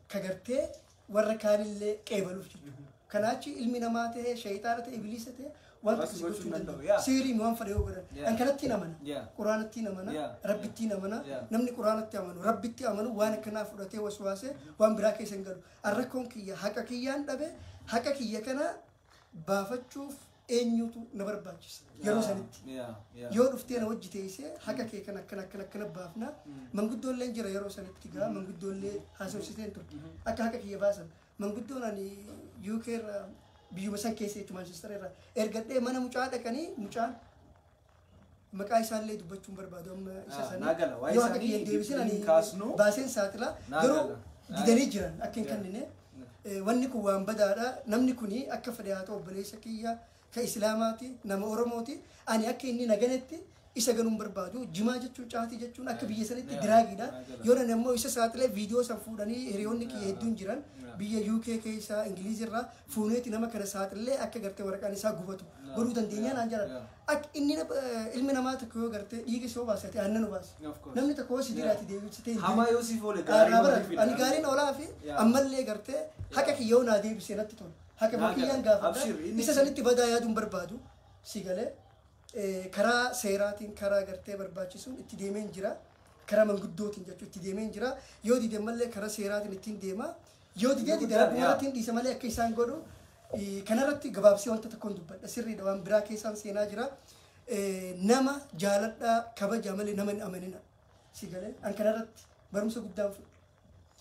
ka gartee warra kaanillee qeebaluuf jechuudha. Kanaachi ilmi namaa ta'e, shayitaana ta'e, ibiliisa ta'e, waan Waan tokko si gochuu gochuu hin hin danda'u, danda'u. yaa. Sihirii waan fedhe yoo godhan. An kanatti hin amana. Quraanatti hin amana. Rabbitti hin amana. Namni Quraanatti amanu, Rabbitti amanu, waan akkanaa fudhatee waswaasee waan biraa keessa hin galu. An rakkoon kiyya haqa kiyyaan dhabe. Haqa kiyya kana baafachuuf eenyutu na barbaachisa yeroo sanitti? Yaa, yaa. Yoo dhuftee na wajji teessee, haqa kee kana akkana akkana akkana baafna. Manguddoolleen jira yeroo sanitti. Gaa manguddoollee haasofsiteen ture akka haqa kiyya baasan. Manguddoon ani UK irraa, biyyuma san keessa jechuun, Manchester irraa ergadhee mana mucaa dhaqanii, mucaan maqaa isaallee dubbachuun barbaadu amma isa Ah, sanii naa gala. Waa'ee yoo haqa isaanii kiyya hin deebisin ani kaasnu. baaseen saaxila. Naa Garuu gala. didanii jiran akka hin kennine. Wanni kun waan badaadha. Namni kuni akka fedhe haa ta'u, obboleessa kiyya ka Islaamaati, nama Oromooti. Ani akka inni naganetti isa ganuun barbaadu. Jimaa jechuun, caatii jechuun akka biyya sanitti drugiidha. Yoo nani ammoo isa saaxilee, viidiyoo san fuudhanii, hiriyoonni kiyya hedduun jiran biyya UK keessa, Ingiliiz irraa fuuneeti, nama kana saaxilee akka gartee waraqaan isaa gubatu godhuu dandeenya naan jedhan. Akka inni ilmi namaa tokko yoo gartee dhiiga isa obaase, ati aannan obaase. Of course. Namni tokko yoo si jiraate deebisitee hin Hamaa yoo siif oole gaarii Gaarii walii fida. Ani gaariin oolaa fi ammallee gartee haqa kiyya yoo naa deebisee natti tola. Haqa Naa kiyyaan gala. gaafadha. Abshir, inni Isa sanitti badaa yaaduun barbaadu. Si galee, karaa seeraatiin, karaa gartee barbaachisuun itti deemeen jira. Karaa manguddootiin jechuun itti deemeen jira. Yoo dide mallee karaa seeraatiin ittiin deema. Yoo didee dide, rabbumarratti hin dhiise malee akka isaan godhu. Kanarratti gabaabsee wanta tokkoon dubbadha. Sirriidha, waan biraa keessaan seenaa jira. Nama jaaladhaa, kabaja malee nama hin amanina. Si galee? An kanarratti barumsa guddaan fudhe.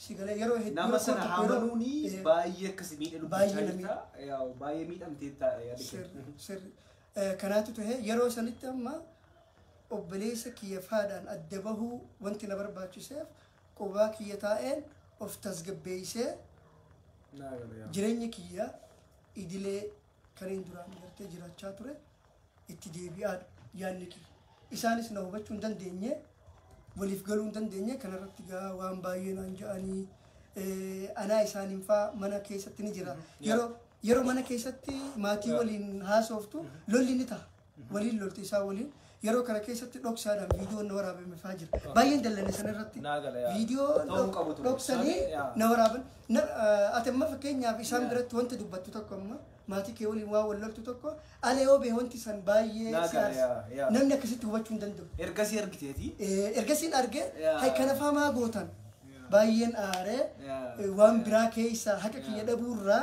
Si galee? Yeroo hedduu Nama rakkoo sana tokko yeroo amanuuni baay'ee akkasii miidha dubbachaa Baay'ee na jirta. Yaa'u, baay'ee miidhamteetta yaada kee. Sirri, sirri. Kanaatu ta'e yeroo sanitti amma obboleessa kiyya faadhaan adda bahuu wanti na barbaachiseef, qobaa kiyya taa'een of tasgabbeessee Naa gala, yaa. jireenya kiyya idilee kaniin duraan gartee jiraachaa ture itti deebi'aadha yaadni kiyya. Isaanis na hubachuu hin dandeenye, waliif galuu hin dandeenye. Kanarratti gaa waan baay'ee naan jedhanii, anaa isaaniin faa mana keessatti ni jira. Yeroo mana keessatti maatii waliin haasoftu lolli ni ta'a. Waliin lolti isaa waliin. Yeroo kana keessatti dhoksaadhaan viidiyoon na waraabame faa jira. Baay'een dallanne sanarratti. Naa gala, yaa. Viidiyoo Ta'uu qabu ture. dhoksanii Yaa. na waraaban. Ati amma fakkeenyaaf isaan biratti wanti dubbattu tokko, amma maatii kee waliin waa wal loltu tokko ala yoo bahe, wanti san baay'ee Naa si gala, aarsa. yaa, yaa. Namni akkasitti hubachuu hin danda'u. Ergasii argiteeti. Ergasiin arge, Yaa. hay kana faa maa gootan? Baay'een aaree waan biraa keessa haqa kiyya dhabuurraa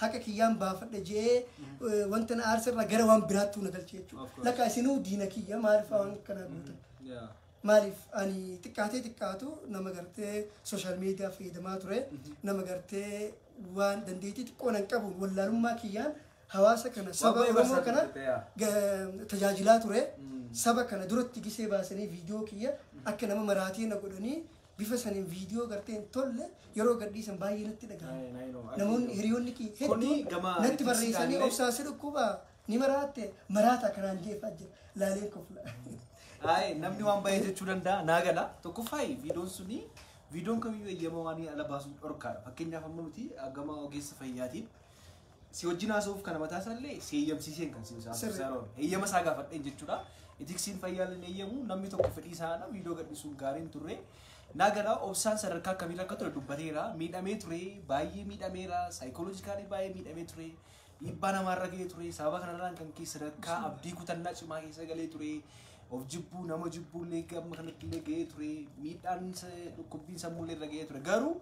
haqa kiyyaan baafadha je'ee wanta na aarsarraa gara waan biraattuu na galche jechuudha. Lakka isinuu diina kiyya maaliif waan kana gootan? Maaliif ani xiqqaatee xiqqaatu nama gartee social media fayyadamaa ture, nama gartee waan dandeettii xiqqoo nan qabuun wallaalummaa kiyyaan hawaasa kana, saba Oromoo kana tajaajilaa ture. Saba kana duratti gisee baasanii viidiyoo kiyya akka nama maraatee na godhanii bifa saniin viidiyoo gartee hin tolle yeroo gadhiisan baay'ee natti dhagahama. Namoonni hiriyoonni kiyya hedduun natti barreessanii, "Obsaasi dhukkuba ni maraatte, maraata kanaan jeefaa jira," laaleen kofla. Ayi, namni waan baay'ee jechuu danda'a, naa gala. Tokkoffaa, viidiyoon suni, viidiyoon kamiyyuu eeyyama waan ala baasuun dhorkaadha. Fakkeenyaaf, amma nuti gama ogeessa fayyaatiin si wajjin haasa'uuf kana mataa isaallee si eeyyamsiiseen kan si haasa'u. Eeyyama isaa gaafadheen jechuudha. Ethicsiin fayyaallee eeyyamu namni tokko fedhii isaa viidiyoo gadhiisuun gaariin turre. Naa gala, Obsaan sadarkaa akkamiirra akka ture dubbateera. Miidhamee ture, baay'ee miidhameera, psychologically baay'ee miidhamee ture. Dhiibbaa namaarra gahee ture. Sababa kanarraan kan ka'e sadarkaa abdii kutannaa cimaa keessa galee ture. Of jibbuu, nama jibbuu illee amma kanatti illee gahee ture. Miidhaan dhukkubbiin sammuu illee irra gahee ture. Garuu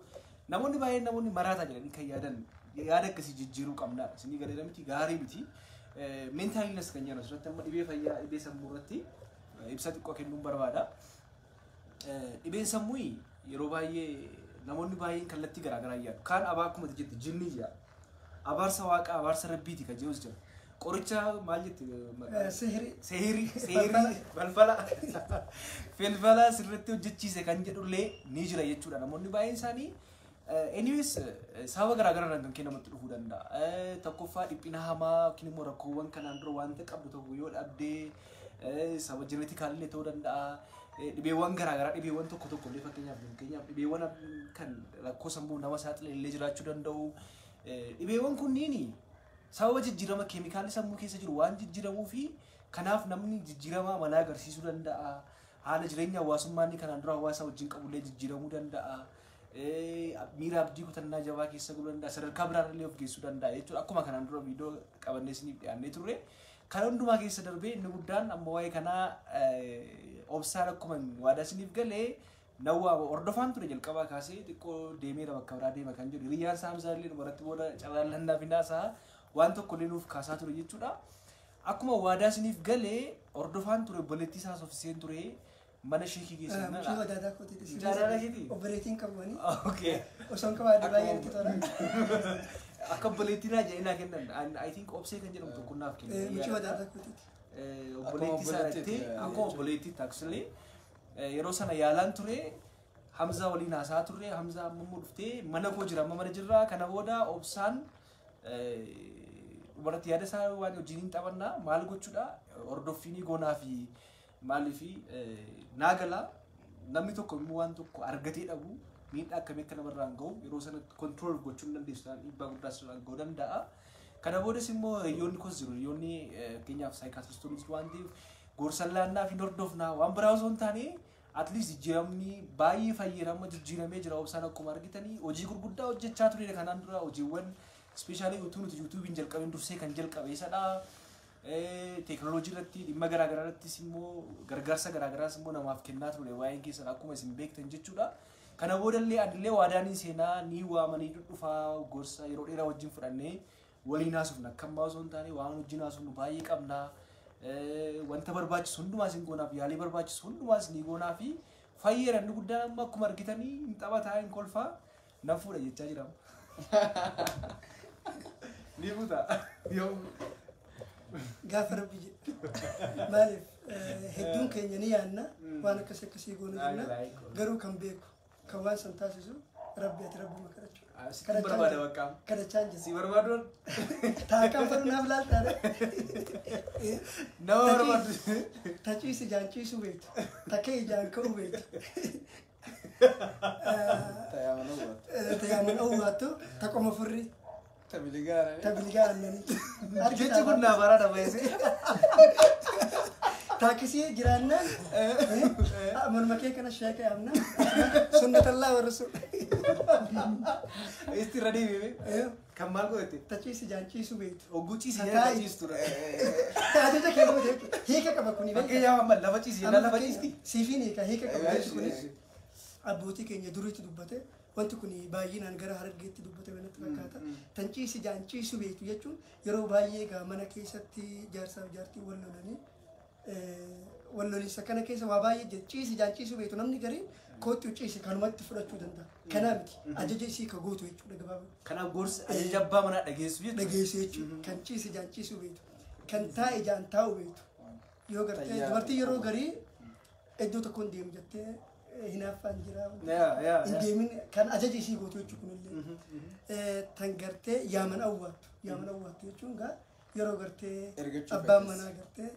namoonni baay'een namoonni maraataa jedhanii kan yaadan yaada akkasii jijjiiruu qabna. Isinii galee miti, gaarii miti. Mental illness kan jedhamu asirratti amma dhibee fayyaa, dhibee sammuu irratti ibsa xiqqoo kennuun barbaada. Dhibeen sammuu yeroo baay'ee namoonni baay'een kallattii garaagaraa yaadu. Kaan abaa akkuma jette jinni jedha. Abaarsa waaqaa, abaarsa rabbiiti kan jedhus jira. Qoricha maal jette? Sehirii. Sehirii, sehirii, falfala. Falfala sirriitti hojjechiise kan jedhullee ni jira jechuudha. Namoonni baay'een isaanii, anyways, sababa garaagaraa kan kennamatti dhufuu danda'a. Tokkoffaa, dhiphina hamaa yookiin immoo rakkoowwan kanaan dura wanta qabdu tokko yoo dhabdee, sababa geneticalillee ta'uu danda'a. Dhibeewwan garaagaraa, dhibeewwan tokko tokko illee, fakkeenyaaf dhibeewwan kan rakkoo sammuu nama saaxilan illee jiraachuu danda'u. Dhibeewwan kunniin sababa jijjiirama keemikaalli sammuu keessa jiru waan jijjiiramuu fi kanaaf namni jijjiirama amalaa agarsiisuu danda'a. Haala jireenya hawaasummaa inni kanaan dura hawaasa wajjin qabullee jijjiiramuu danda'a. Miira abdii kutannaa jabaa keessa galuu danda'a. Sadarkaa biraan illee of geessuu danda'a jechuudha. Akkuma kanaan dura viidiyoo qabannee isiniif dhiyaannee turre. Kan hundumaa keessa darbee inni guddaan amma waa'ee kanaa Obsaan akkuma waadaa isiniif galee nawwaa hordofaan ture jalqabaa kaasee xiqqoo deemeera, bakka biraa deema kan jedhu hiriyyaan isaa Hamzaa illee dubaratti booda carraan finaasaa waan tokko illee nuuf kaasaa ture jechuudha. Akkuma waadaa isiniif galee hordofaan ture, obboleettii isaa soofiseen ture, mana sheekii geessan. Mucaa wadaadaa kootiiti. Mucaa wadaadaa keetii? Obboleettiin qabanii. Okay. Osoo hin qabaadde baay'ee natti tola. Akka obboleettii naa jedhee naa kennan. I think Obsee kan jedhamu tokko naaf kennan. Mucaa wadaadaa kootiiti. Obboleettii isaa akkuma obboleettii actually yeroo sana yaalaan ture, Hamzaa waliin haasaa turre. Hamzaa amma immoo dhuftee mana koo jira, amma mana jirra. Kana booda Obsaan dhumarratti yaada isaa waan wajjin hin taphannaa maal gochuudha, hordoffiinii goonaa fi maaliif naa gala, namni tokko immoo waan tokko argatee dhabu miidhaa akkamii akka namarraan gahu yeroo sanatti control gochuu hin dandeessu, dhiibbaa guddaa sirraan gahuu danda'a. Kana boodas immoo hiriyoonni koos jiru. Hiriyoonni fakkeenyaaf psychiatristoonnis waan ta'eef gorsan laannaa fi hordofnaa, waan biraa osoo hin taane at least jijjiiramni baay'ee fayyadama jijjiiramee jira. Obsaan akkuma argitanii hojii gurguddaa hojjechaa turedha kanaan dura, hojiiwwan especially utuu nuti YouTubeiin jalqabeen dursee kan jalqabe isadha. Teekinooloojii irratti dhimma garaagaraa irrattis immoo gargaarsa garaagaraas immoo namaaf kennaa ture waa'een keessan akkuma isin beektan jechuudha. Kana boodallee anillee waadaanii seenaa ni waamanii dhufaa, gorsa yeroo dheeraa wajjin fudhannee waliin haasofna, akka ammaa osoo hin taane waan wajjin haasofnu baay'ee qabna. Wanta barbaachisu hundumaas hin goonaaf, yaalii barbaachisu hundumaas ni goonaa fi fayyeera. Inni guddaan amma akkuma argitanii hin taphataa, hin kolfaa, nan fuudha jechaa jira. Ni fuuta. Yoo Gaafa rabbi jedhe. Maaliif, hedduun keenya ni yaanna, waan akkas akkasii goonu jenna, garuu kan beeku kan waan san taasisu rabbi, ati rabbuma kadhachuu. Sitti barbaada bakka. Kadhachaan jira. Si barbaadu. Taaqaan fadhu naaf laaltaadha. Nama barbaadu. Taciis ijaan ciisuu beektu. Takka ijaan ka'uu beektu. Tayaaman owwaattu taqoma furri. Tabiligaa aannanii. Jechi kun naaf haraadha baay'isee. Taakisii jiraannaan morma kee kana sheeka yaamna. Sunnatallaa warra sun. Isti irra deebi'ee kan maal godhate? Taciis ijaan ciisuu beektu. Hogguu ciisi jedhan ciistu. Ajaja kee goote hiika qaba kuni. Fakkeenyaaf amma lafa ciisi jennaan lafa ciisti. Siifiin hiika qaba jechi kunis. Abbootii keenya duriitti dubbate. Wanti kun baay'inaan gara Harargeetti dubbatame natti fakkaata. Tan ciisi jaan ciisu beektu jechuun yeroo baay'ee egaa mana keessatti jaarsaaf jaartii wal lolanii wal loliinsa kana keessa waa baay'ee jira. Ciisi jaan ciisu beektu namni gariin kootti ciisi kanumatti fudhachuu danda'a. Kanaa miti ajaja isii ka gootu jechuudha gabaabaa. Kanaaf gorsa ajaja abbaa manaa dhageessu jechuudha. Dhageessu jechuudha. Kan ciisi jaan ciisu beektu. Kan taa'e jaan taa'u beektu. Yoo gartee dubartii yeroo garii iddoo tokko hin deemu jettee hinaaffaan jira. Hin deemin kan ajaja isii gootu jechuudha kunillee. Tan gartee yaaman awwaattu. Yaaman awwaattu jechuun gaa yeroo gartee abbaan manaa gartee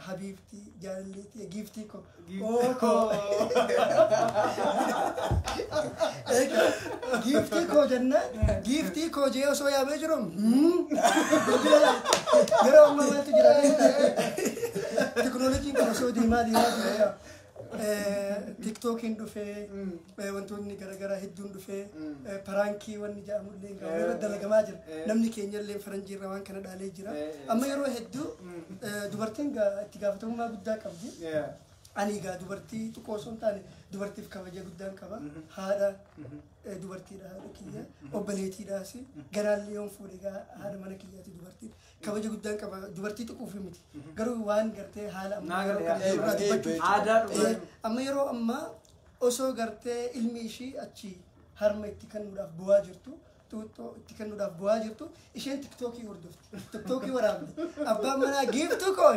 habiibtii jaalalleetii giiftii koo. Oo koo. Giiftii koo jennaan giiftii koo jee osoo yaamee jiru yeroo ammaa maaltu jira teknooloojiin kun osoo deemaa deemaa jira. Tiktookiin dhufee wantoonni garaagaraa hedduun dhufee paraankii wanni jedhamullee yeroo dalagamaa jira. Namni keenya illee faranjiirra waan kana dhaalee jira. Amma yeroo hedduu dubartiin itti gaafatamummaa guddaa qabdi. Ani egaa dubartii xiqqoo osoo hin taane dubartiif kabaja guddaan qaba. Haadha dubartiidha haadha kiyya. Obboleettiidhaas garaallee yoon fuudhe egaa haadha mana kiyyaati dubartiin. Kabaja guddaan qaba. Dubartii xiqqoof miti. Garuu waan gartee haala ammaa yeroo dubbachuu. Amma yeroo ammaa osoo gartee ilmi ishii achi harma itti kennuudhaaf bu'aa jirtu. Xuuxxoo itti kennuudhaaf bu'aa jirtu isheen tiktookii hordofti. Tiktookii waraabdi. Abbaan manaa giiftuu koo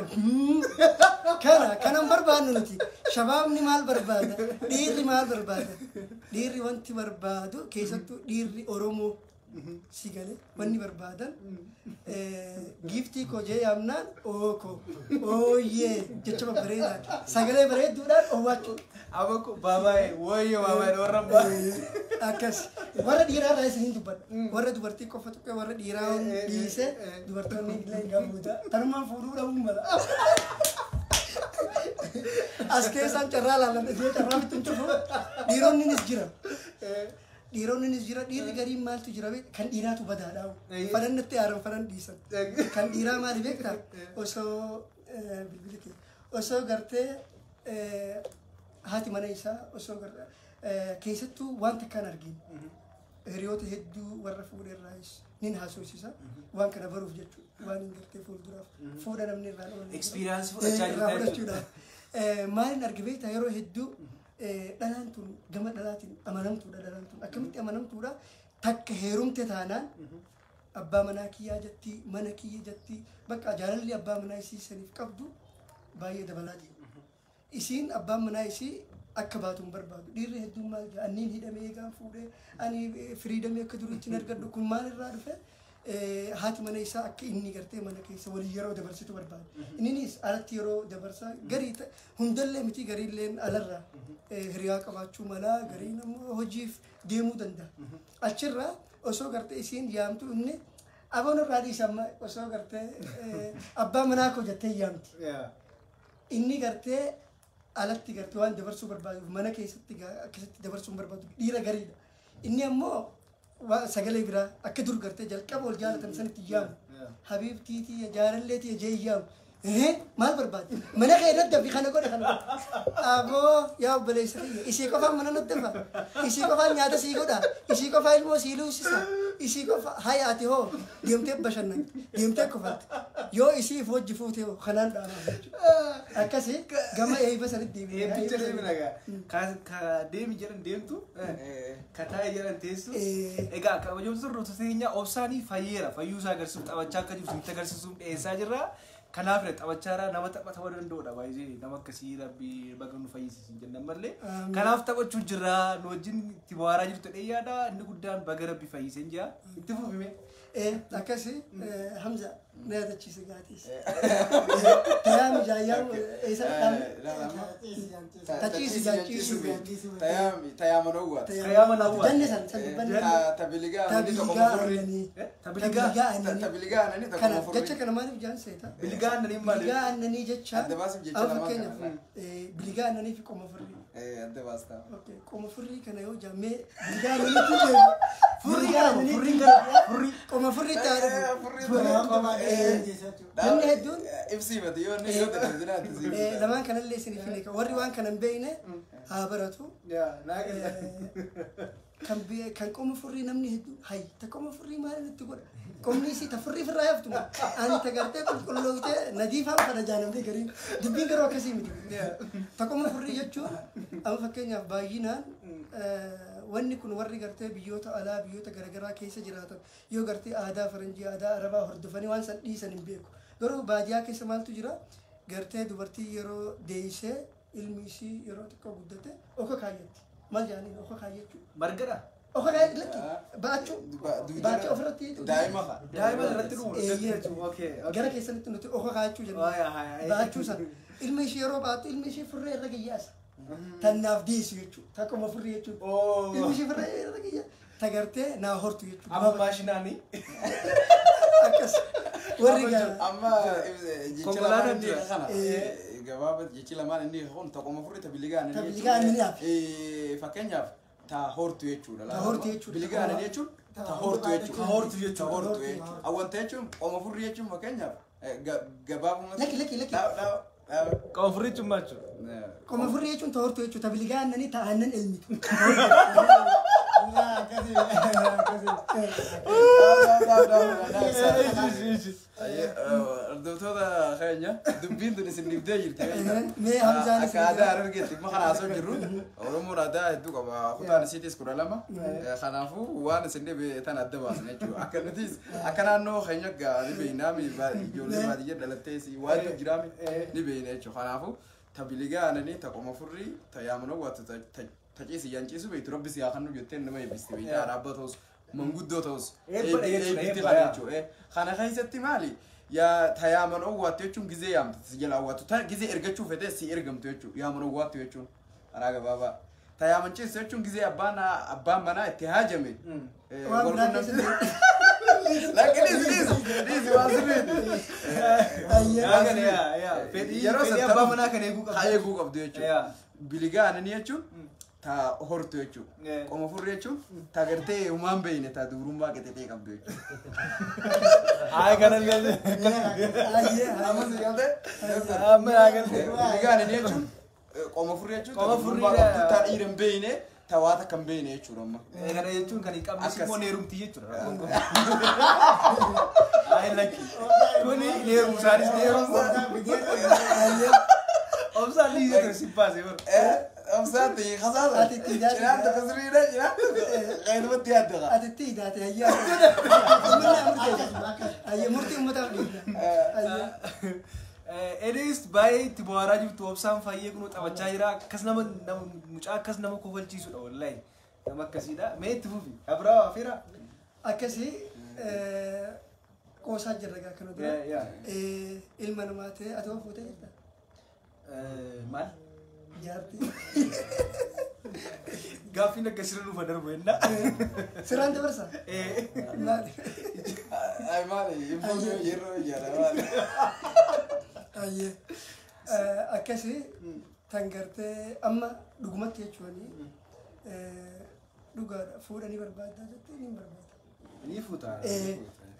kana kanan barbaannu nuti. Shabaabni maal barbaada? Dhiirri maal barbaada? Dhiirri wanti barbaadu keessattuu dhiirri Oromoo si galee wanni barbaadan giiftii koo jee yaamnaan ookoo ooyyee jecha babbareedaan sagalee bareedduudhaan owwaachuu. Abako babaa'ee wooyyee babaa'ee warra Akkas warra dhiiraa irraa isin dubbadha. Warra dubartii qofa tuqee warra dhiiraa dhiise dubartoonni illee gamuuta. Tanumaan fuudhuu dhabuu mala. As keessaan carraa laalan ishee carraa bitti hin cufu. Dhiironnis jira. Dhiironnis jira. Dhiirri gariin maaltu jira kan dhiiraatu badaadha. Fadhannatti aaran fadhan dhiisan. Kan dhiiraa maali beektaa? Osoo bilbila kee osoo gartee haati mana isaa osoo keessattuu waan takkaan argin hiriyoota hedduu warra fuudhe irraayis nin haasofsiisa waan kana baruuf jechuudha waan hin gartee fuulduraaf fuudha namni irraan oolle. Experience fudhachaa jirta jechuudha. Maalin arge beektaa yeroo hedduu dhalaan tun gama dhalaatiin amanamtuudha dhalaan tun akkamitti amanamtuudha takka heerumte taanaan abbaa manaa kiyyaa jetti mana kiyya jetti bakka jaalalli abbaa manaa isii saniif qabdu baay'ee dabalaa deema. Isiin abbaan manaa isii akka baatu hin barbaadu. Dhiirri hedduun maal jedha anniin hidhamee eegaan fuudhee ani freedomii akka duriitti hin argadhu kun maal irraa dhufe haati mana isaa akka inni gartee mana keessa walii yeroo dabarsitu barbaada. Inninis alatti yeroo dabarsaa garii hundallee miti gariilleen alarraa hiriyaa qabaachuu mala gariin ammoo hojiif deemuu danda'a. Achirraa osoo gartee isiin yaamtu inni aboon irraa dhiisa amma osoo gartee abbaa manaa koo jettee yaamti. Inni gartee alatti gartee waan dabarsuu barbaaduuf mana keessatti akkasitti dabarsuu hin barbaadu dhiira gariidha. Inni ammoo sagalee biraa akka dur gartee jalqaba ol jaalatan sanitti yaamu. Habiibtiitii jaalalleetii jee yaamu. Maal barbaade? Mana kee irratti dafi kana godhe kana. Aboo yaa obboleessa kiyya isii qofaan mana nutti dafa. Isii qofaan nyaata sii godha. Isii qofaa ilmoo sii luusisa. Isii qofa haya ati hoo deemtee bashannan deemtee kofatte. Yoo isiif hojii fuute hoo kanaan dhaama jechuudha. Akkasii gama eebba sanitti deebi'ee. Eebbicha deemi nagaa. Ka deemi jedhan deemtu, ka taa'e jedhan teessu. Egaa kabajamtoota hordoftoota keenya obsaanii fayyeera. Fayyuu isaa agarsiisuuf taphachaa akka jiru isinitti agarsiisuuf dhiyeessaa jirra. Kanaaf taphachaa nama taphatuu danda'udha baay'ee nama akkasii rabbi baga nu fayyisiisin jennan malee. Kanaaf taphachuu jirra nu wajjin itti bohaaraa jirtu dheeyyaadha inni guddaan baga rabbi fayyiseen jira itti fufime. Akkasii Hamza na yaadachiise gaatiis. Tayaami jaayyaa eessa dhaabne? Tachiisi jaachiisu. Tayaama dhowwaati. Tayaama dhowwaati. Janne san san dubbanne. Tabiligaa aannanii tokko Tabiligaa furrii. aannanii. Tabiligaa. Tabiligaa aannanii. Tabiligaa aannanii tokko Kanaaf furrii. jecha kana maaliif jaan seeta? Biligaa aannanii maali? Biligaa aannanii jecha Adda baasuuf jecha amma lamaan fakkeenyaaf kana. biligaa aannanii fi qoma furrii. Adda baastaa. Okay, qoma furrii kana yoo jammee biligaa aannaniitti deemu. Furrii kana furrii kana furrii. Qoma furrii taa'ee dhufu. Furrii Namni hedduun Ibsiifate yoo inni yoo ta'e lamaan kanallee isiniif hin eega. Warri waan kana hin beekne haa baratu. Kan qoma furrii namni hedduun hay ta qoma furrii maal itti godha? Qomni isii ta furrii firraa haftu. Ani ta gartee qulqulloofte nadiifaan fadha jaanamtee gariin dubbiin garuu akkasii miti. Ta qoma furrii jechuun amma fakkeenyaaf baay'inaan wanni kun warri gartee biyyoota alaa biyyoota garaagaraa keessa jiraatan yoo gartee aadaa faranjii aadaa arabaa hordofanii waan san dhiisan hin beeku. Garuu baadiyyaa keessa maaltu jira? Gartee dubartii yeroo deessee ilmi isii yeroo xiqqoo guddate oka kaayyatti. Maal jedhanii oka kaayyachuu? Margadha. Oka kaayyachuu lakki baachuu baachuu ofirratti Daa'ima fa'a. Daa'ima irratti dhumu. Okay. Gara keessanitti nuti oka kaayachuu jenna. Baachuu sana ilmi ishii yeroo baattu ilmi ishii furree irra gayyaasa. Tannaaf deessu jechuudha. Takkuma furrii jechuudha. Ilmi ishii furree irra gayyaa. Tagartee naa hortu jechuudha. Amma maashinaani. Akkas. Warri gaa. Amma jechi lamaan inni kana gabaabatti jechi lamaan inni kun tokkoma furrii ta biligaan Ta biligaan inni hafe. Fakkeenyaaf ta hortu jechuudha. Ta hortu jechuudha. Biligaan jechuun ta hortu jechuudha. Ta hortu jechuudha. Ta hortu jechuudha. Awwanta jechuun qoma furrii jechuun fakkeenyaaf gabaabumatti. Lakki lakki lakki. Qoma furrii jechuun maal jechuudha? Qoma furrii jechuun ta hortu jechuudha. Ta biligaan nani ta aannan elmitu. Hordoftoota keenya dubbiin tun isin dhibdee jirti. Mee Hamzaan Akka aadaa Harargeetti dhimma kana haasoo jirru Oromoon aadaa hedduu qaba. Kutaan isiitis 12. Kanaafuu waan isin dhibe tan adda baasna jechuudha. Akka nutis akka naannoo keenya ni beeknaami ijoollee baadiyyaa dhalattees waantu jiraami ni beekna jechuudha. Kanaafuu ta biligaa aananii ta qoma furrii ta yaamanoo waatu ta ciisi yanciisu beektu rabbi si haa kennu jettee nama eebbisti beektaa dhaabbata ta'us manguddoo ta'us eebbitti kana jechuudha. Kana keessatti maali? Yaa ta yaamanoo waattu jechuun gizee yaamtu si jala waattu ta gizee ergachuu fedhe si ergamtu jechuudha. Yaamanoo waattu jechuun karaa gabaabaa. Ta yaamanchiisu jechuun gizee abbaan manaa itti haajame. Waan biraa keessatti. Lakki dhiisi waan sirriiti. Yeroo abbaa manaa kan eeguu qabdu. Eeguu qabdu jechuudha. Biligaa aananii jechuun ta hortu jechuudha. Qoma furrii jechuun ta gartee humaan beeyne ta dubrummaa qixxee qabdu jechuudha. Hayi kanallee. Amma si galtee? Amma yaa galtee. Biligaa aananii jechuun qoma furrii jechuun Qoma ta dubrummaa furrii qabdu ta dhiira hin beeyne ta waa takka hin beeyne jechuudha amma. Kana jechuun kan hin qabne Akkas. immoo neerumti jechuudha. Hayi lakki. Kuni neerumu isaanis neerumu. Obsaan dhiisee ture si baasee bara. Obsaatti kasaasa. Ati itti ijaarsa. Cinaan tokko sirriidha cinaan tokko qayyadumatti yaadda. Ati itti idaate hayyaa. Hayyaa murtii uummataaf dhiibna. Hayyaa. Enis baay'ee itti bohaaraa jirtu obsaan fayyee kunuu taphachaa jira. Akkas nama mucaa akkas nama kofalchiisudha wallahi. Nama akkasiidha. Mee itti fufi. Abraa afeera. Akkasii qoosaa jirra gaa kana dura. Ilma namaa ta'e ati waan fuutee jirta? Maal? Jaartii. Gaaffiin akkasirra dhufa darbu jennaa. Siraan dabarsa? Maali? Ay maali hin fuudhu yeroo ijaaraa maali. Ayyee. Akkasii tan gartee amma dhugumatti jechuun dhugaadha fuudhanii barbaaddaa jettee ni barbaada. Ni fuuta.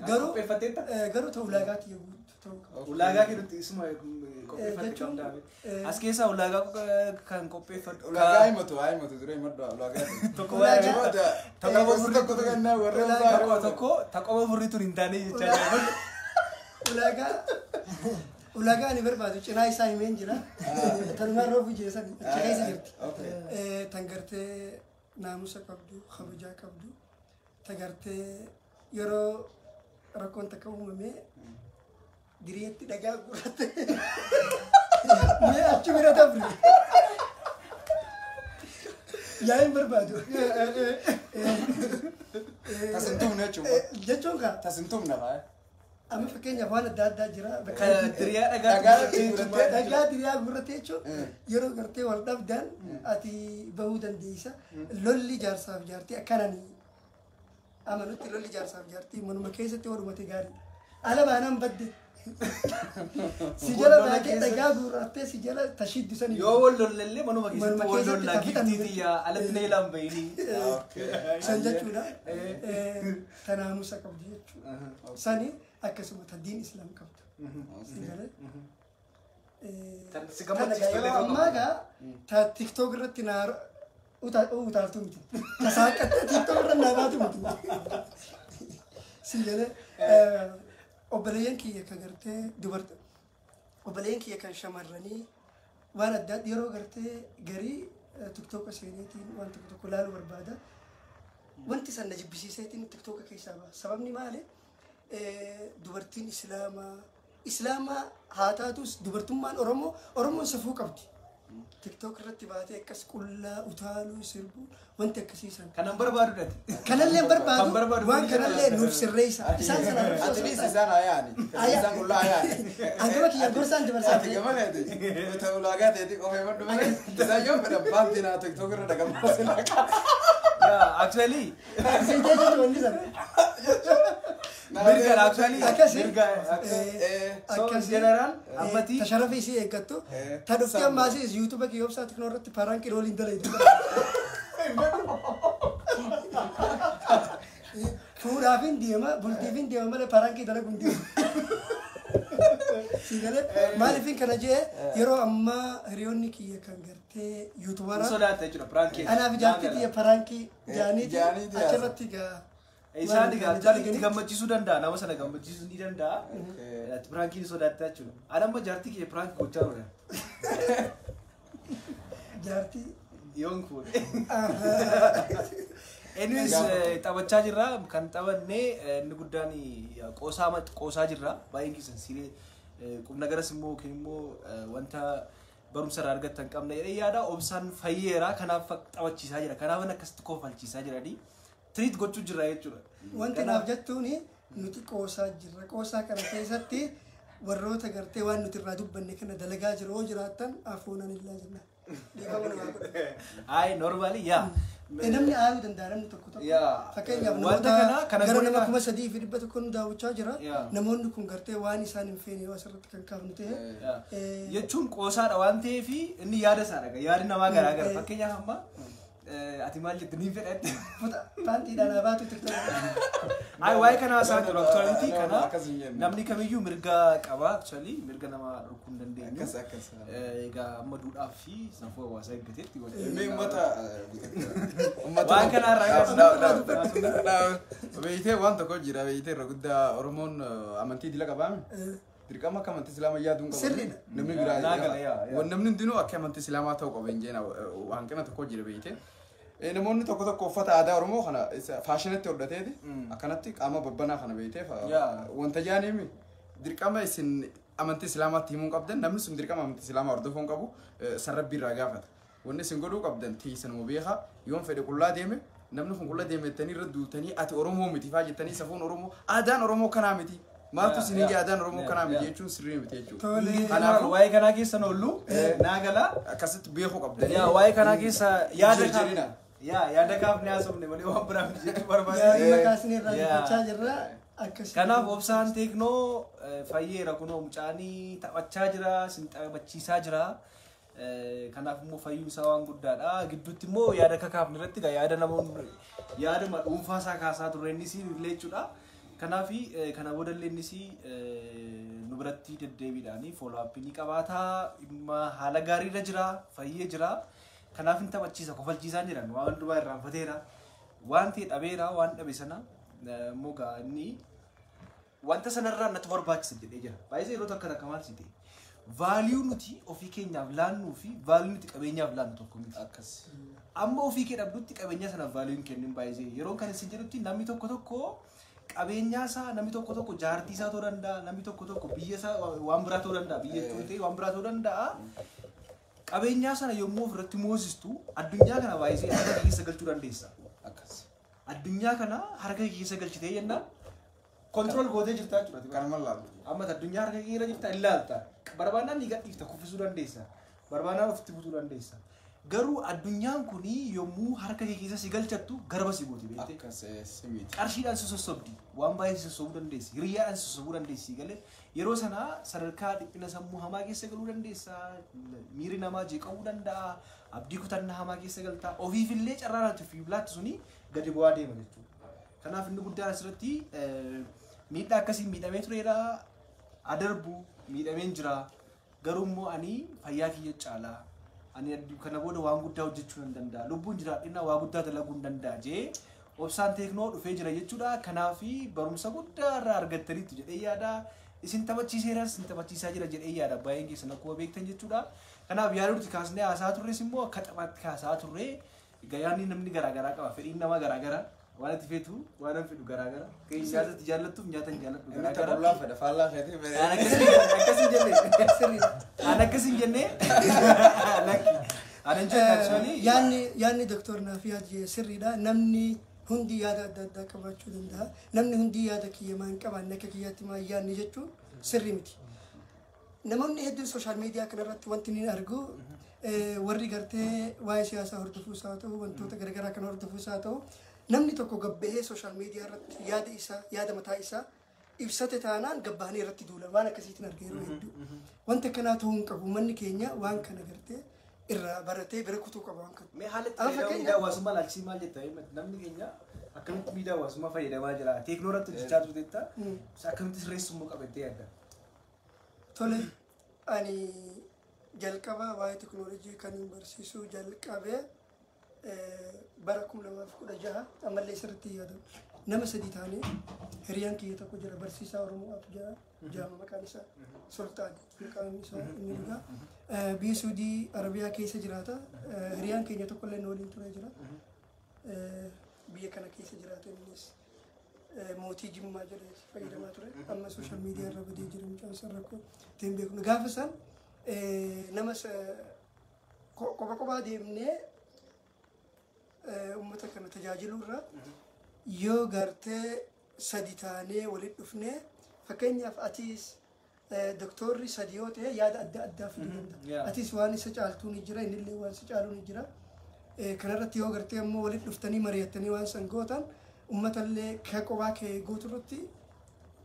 Garuu Qopheeffatteetta? garuu ta'u ulaagaa kiyya guutuu ta'uu qaba. Ulaagaa kennutti isuma qopheeffatte Jechuun qabdaa. As keessaa ulaagaa kan qopheeffadhu. Ulaagaa himatu haa himatu dura himadhu ulaagaa. Tokko Ulaagaa- Tokko tokko tokko kennaa warra Tokko tokko taqoma furrii tun hin taane jechaa jira. Ulaagaa ulaagaa ani barbaadu cinaa isaa himeen jira. Tanumaan roobu jeesan achi keessa jirti. Tan gartee naamusa qabdu, kabajaa qabdu, ta gartee yeroo rakkoon takka uumame diriyeetti dhagaa gurratte. Mee achi bira dabri. Yaa hin barbaadu. Tas hin tumne jechuudha. Jechuun kaa Tas hin tumne haa. amma fakkeenyaaf waan adda addaa jira. Kan diriyaa dhagaa Dhagaa gurrattee. Dhagaa diriyaa gurratte jechuun yeroo gartee wal dhabdan ati bahuu dandeessa. Lolli jaarsaaf jaartii akkanani amanutti lolli jaarsaaf jaartii manuma keessatti walumate gaariidha. Ala baanaan badde. Si jala baatee dhagaa gurrattee si jala tashiddu sani. Yoo wal lollallee manuma keessatti Manuma wal keessatti lollaa tafitan giftii xiyyaa alatti na ilaan bahini. San jechuudha. Tanaamusa qabdi jechuudha. Sani Akkasuma ta diin islaam qabdu. Galee. Tan si gammachiistu illee Yeroo ammaa gaa ta TikTok irratti naa utaaltu miti. Ta saaqattee TikTok irra naa baatu miti. Si galee obboleeyyan kiyya kan gartee dubartii obboleeyyan kiyya kan shamarranii waan adda addaa yeroo gartee garii TikTok seeneetiin waan tokko tokko laaluu barbaada. Wanti san na jibbisiiseetiin TikTok keessaa ba'a. Sababni maali? Dubartiin Islaamaa haa taatus dubartummaan Oromoo Oromoon safuu qabdi. TikTok irratti baatee akkas qullaa utaaluu sirbuu wanti akkasii san. Kanan barbaadudhati. Kanallee Kan barbaadu barbaadu waan kun kanallee nuuf sirreessa. Isaan sana Ati dhiisi isaan hayaani. Isaan qullaa hayaani. Hangama kiyya gorsaan dabarsaa. Ati gama keeti. Uta ulaagaa teeti qofee maddu malee. Isaan yoo fedhan baantii naa TikTok irra dhaqamaa silaa qaba. Yeah, actually Seetee jechuun wanni sana. mirga actually Akkasii. mirga so in general ammati Ta sharafa isii eeggattu. Ta dhuftee ammaasiis yuutuuba kiyya Obsaa Teknoo irratti paraankii waliin dalaytu. Fuudhaaf hin deema, bultiif hin deema malee paraankii dalagu hin deemu. Si galee maaliifin kana jee yeroo ammaa hiriyoonni kiyya kan gartee yuutuubara sodaata jechuudha prank. anaaf jaartii kiyya paraankii jaaniiti Jaaniiti achirratti gaa. Isaan egaa itti gammachiisuu danda'a, nama sana gammachiisuu ni danda'a. Ati prankiin sodaatta jechuudha. Ani amma jaartii kiyya prank gochaa ture. Jaartii. Yoon fuudhe. Anyways, taphachaa jirra. Kan taphanne inni guddaan qoosaa qoosaa jirra. Baay'een keessan siree qubna garas immoo yookiin immoo wanta barumsa irraa argattan qabna jedhee yaada. Obsaan fayyeera, kanaaf taphachiisaa jira. Kanaaf akkasitti kofalchiisaa jirani. Treat gochuu jirra jechuudha. Wanti naaf jettuuni nuti qoosaa jirra. Qoosaa kana keessatti warroota gartee waan nuti irraa dubbanne kana dalagaa jiru yoo jiraattan afuunan illaa jenna. Dhiifama namaa godha. Ay, normally, yeah. Namni aaruu danda'a namni tokko tokko. Fakkeenyaaf Wanta namoota kana gara nama godhina- 3100 nu daawwachaa jira. Namoonni kun gartee waan isaan hin feene yoo asirratti kan kaafnu ta'e. Jechuun qoosaadha waan ta'eef inni yaada isaadha. Yaadi namaa garaa gara. Fakkeenyaaf amma ati maal jettu ni fedhatte. Paantiidhaan haa baatu TikTok. Ay, waa'ee kana haasaa jiru actually kana Akkas hin jenne. namni kamiyyuu mirga qaba actually, mirga nama dhorkuu hin dandeenyu. Akkas akkas. Egaa amma duudhaa fi safuu hawaasaa eeggateetti godhe. Mee uummata uummata Waan kana irraa beeytee waan tokko jira beeytee irra guddaa Oromoon amantii dila qabaame. Dirqama akka amantii Islaamaa yaaduu hin qabu. Sirriidha. Namni biraa Naa gala, yaa, yaa. Wan namni hundinuu akka amantii Islaamaa ta'uu qaba hin jeena hanqina tokko jira beeytee. Namoonni tokko tokko uffata aadaa Oromoo kana isa faashinatti hodhateeti akkanatti qaama babbanaa kana beeytee wanta jaaniimi dirqama isin amantii Islaamaatti himuu qabdan namni sun dirqama amantii Islaamaa hordofuu hin qabu san Rabbi irraa gaafata. Wanni isin godhuu qabdan tiisanuma beekaa yoon fedhe qullaa deeme namni kun qullaa deeme jettanii irra duultanii ati Oromoo miti faa jettanii safuun Oromoo aadaan Oromoo kanaa miti. Maaltu isin ija aadaan Oromoo kanaa miti jechuun sirrii miti jechuudha. Tole. Kanaafuu waa'ee kanaa keessa oollu naa gala. Akkasitti beekuu qabdanii. Yaa, waa'ee kanaa keessa yaada Jirjirina. Yaa, yaada kaafnee haasofne malee waan biraa miti jechuu barbaade. Gaarii maqaa isin irraa dubbachaa jirra. Akkasii. Kanaaf Obsaan Teeknoo fayyeera, kunoo mucaanii taphachaa jira, sin taphachiisaa jira. Kanaaf immoo fayyuun isaa waan guddaadha. Gidduutti immoo yaada kakaafne irratti egaa yaada namoonni yaaduma dhuunfaa isaa kaasaa turre innis illee jechuudha. Kanaaf kana boodallee innis nu biratti deddeebiidhaan follow up ni qabaata. Dhimma haala gaariirra jira, fayyee jira. Kanaaf hin taphachiisa, kofalchiisaan jiran waan hundumaa irraanfateera. Waan ta'e dhabeera, waan dhabe sana immoo gaa inni wanta sanarraa natti barbaachisa jedhee jira. Baay'ee yeroo takka takka maal si ta'e? Value nuti ofii keenyaaf laannuu fi value nuti qabeenyaaf laannu tokko miti. Akkas. Amma ofii kee dhabdutti qabeenya sanaaf value hin kennin baay'ee. Yeroo kan isin jedhutti namni tokko tokko qabeenyaa isaa, namni tokko tokko jaartii isaa ta'uu danda'a, namni tokko tokko biyya isaa waan biraa ta'uu danda'a, biyya jechuun ta'e waan biraa ta'uu danda'a. Qabeenyaa sana yommuu ofirratti moosistu addunyaa kana baay'ee harka kee keessa galchuu dandeessa. Akkas. Addunyaa kana harka kee keessa galchitee jennaan control gootee jirta jechuudha. Kanuma laaltu. Amma addunyaa harka kee irra jirta ilaalta. Barbaannaan ni gadhiifta, kuffisuu dandeessa. Barbaannaan ofitti butuu dandeessa. Garuu addunyaan kuni yommuu harka kee keessa si galchattu garba si gooti beekte. Akkas si miti. Qarshiidhaan si sossobdi. Waan baay'ee si sossobuu dandeessi. Hiriyyaadhaan si sossobuu dandeessi. Galee yeroo sana sadarkaa dhiphina sammuu hamaa keessa galuu dandeessa. Miirri namaa jeeqamuu danda'a. Abdii kutannaa hamaa keessa galta. Ofiifillee carraa laatu fi laattu suni gadi bu'aa deema jechuudha. Kanaaf inni guddaan asirratti Miidhaa akkasiin miidhamee tureera. Adarbu miidhameen jira. Garuu immoo ani fayyaa kiyya caalaa. Ani kana booda waan guddaa hojjechuu nan danda'a. Lubbuun jiraadhina waa guddaa dalaguu hin danda'a jee Obsaan Teeknoo dhufee jira jechuudha. Kanaaf barumsa guddaa irraa argattaniitu jedhee yaada. Isin taphachiiseeras isin taphachiisaa jira jedhee yaada. Baay'een keessan akkuma beektan jechuudha. Kanaaf yaada nuti kaasnee haasaa turres immoo akka taphaatti kaasaa turre. Yaadni namni garaagaraa qaba. Fedhiin namaa garaagara. Waan ati feetu waan an fedhu garaagara. Kan nyaata itti jaallattuuf nyaata hin jaalladhu Inni garaagara. taqullaa fedha faallaa keetii fedha. Aan akkasii jenne. Aan akkasii jenne. Lakki. Aan hin jenne actually. Yaadni Doktor Naafiyaad sirriidha. Namni hundi yaada adda addaa qabaachuu danda'a. Namni hundi yaada kiyya maan qabaanne akka kiyyaatti maan yaadne jechuun sirrii miti. Namoonni hedduun social media kanarratti wanti inni argu warri gartee waa'ee siyaasaa hordofuus haa ta'u wantoota garaagaraa kan hordofuus haa ta'u namni tokko gabbahee social media irratti yaada isaa yaada mataa isaa ibsate taanaan gabbahanii irratti duula waan akkasiitiin arga yeroo hedduu. Wanti akkanaa ta'uu hin qabu. Uummanni keenya waan kana gartee irraa baratee bira kutuu qaba waan kana. Mee haala itti Amma fayyadama fakkeenya- miidiyaa hawaasummaa ilaalchisee maal jetta? Namni keenya akkamitti miidiyaa hawaasummaa fayyadamaa jira? Teeknoo irratti hojjechaa turteetta. Akkamitti sirreessummoo qabattee yaadda? Tole, ani jalqaba waa'ee teknoolojii kan hin barsiisuu jalqabee bara 2016 ammallee sirriitti yaadamu. Nama sadii taanee hiriyaan kiyya tokko jira barsiisaa Oromoo App jedhama maqaan isaa Sultaan maqaan isaa inni dhugaa. Biyya Suudii Arabiyaa keessa jiraata. Hiriyaan keenya tokko illee nu waliin turee jira. Biyya kana keessa jiraata innis. Mootii Jimmaa jedhee fayyadamaa ture. Amma social media irra badee jira mucaan isaa rakkoo ittiin beeknu. Gaafa san nama kopha kophaa deemnee uummata kana tajaajiluu irra yoo gartee sadi taanee walitti dhufnee fakkeenyaaf atis doktorri sadi yoo ta'e yaada adda addaa fiduu danda'a. Atis waan isa caaltuu ni jira innillee waan isa caaluu ni jira. Kanarratti yoo gartee ammoo walitti dhuftanii mari'attanii waan san gootan uummatallee ka kophaa kee gootu irratti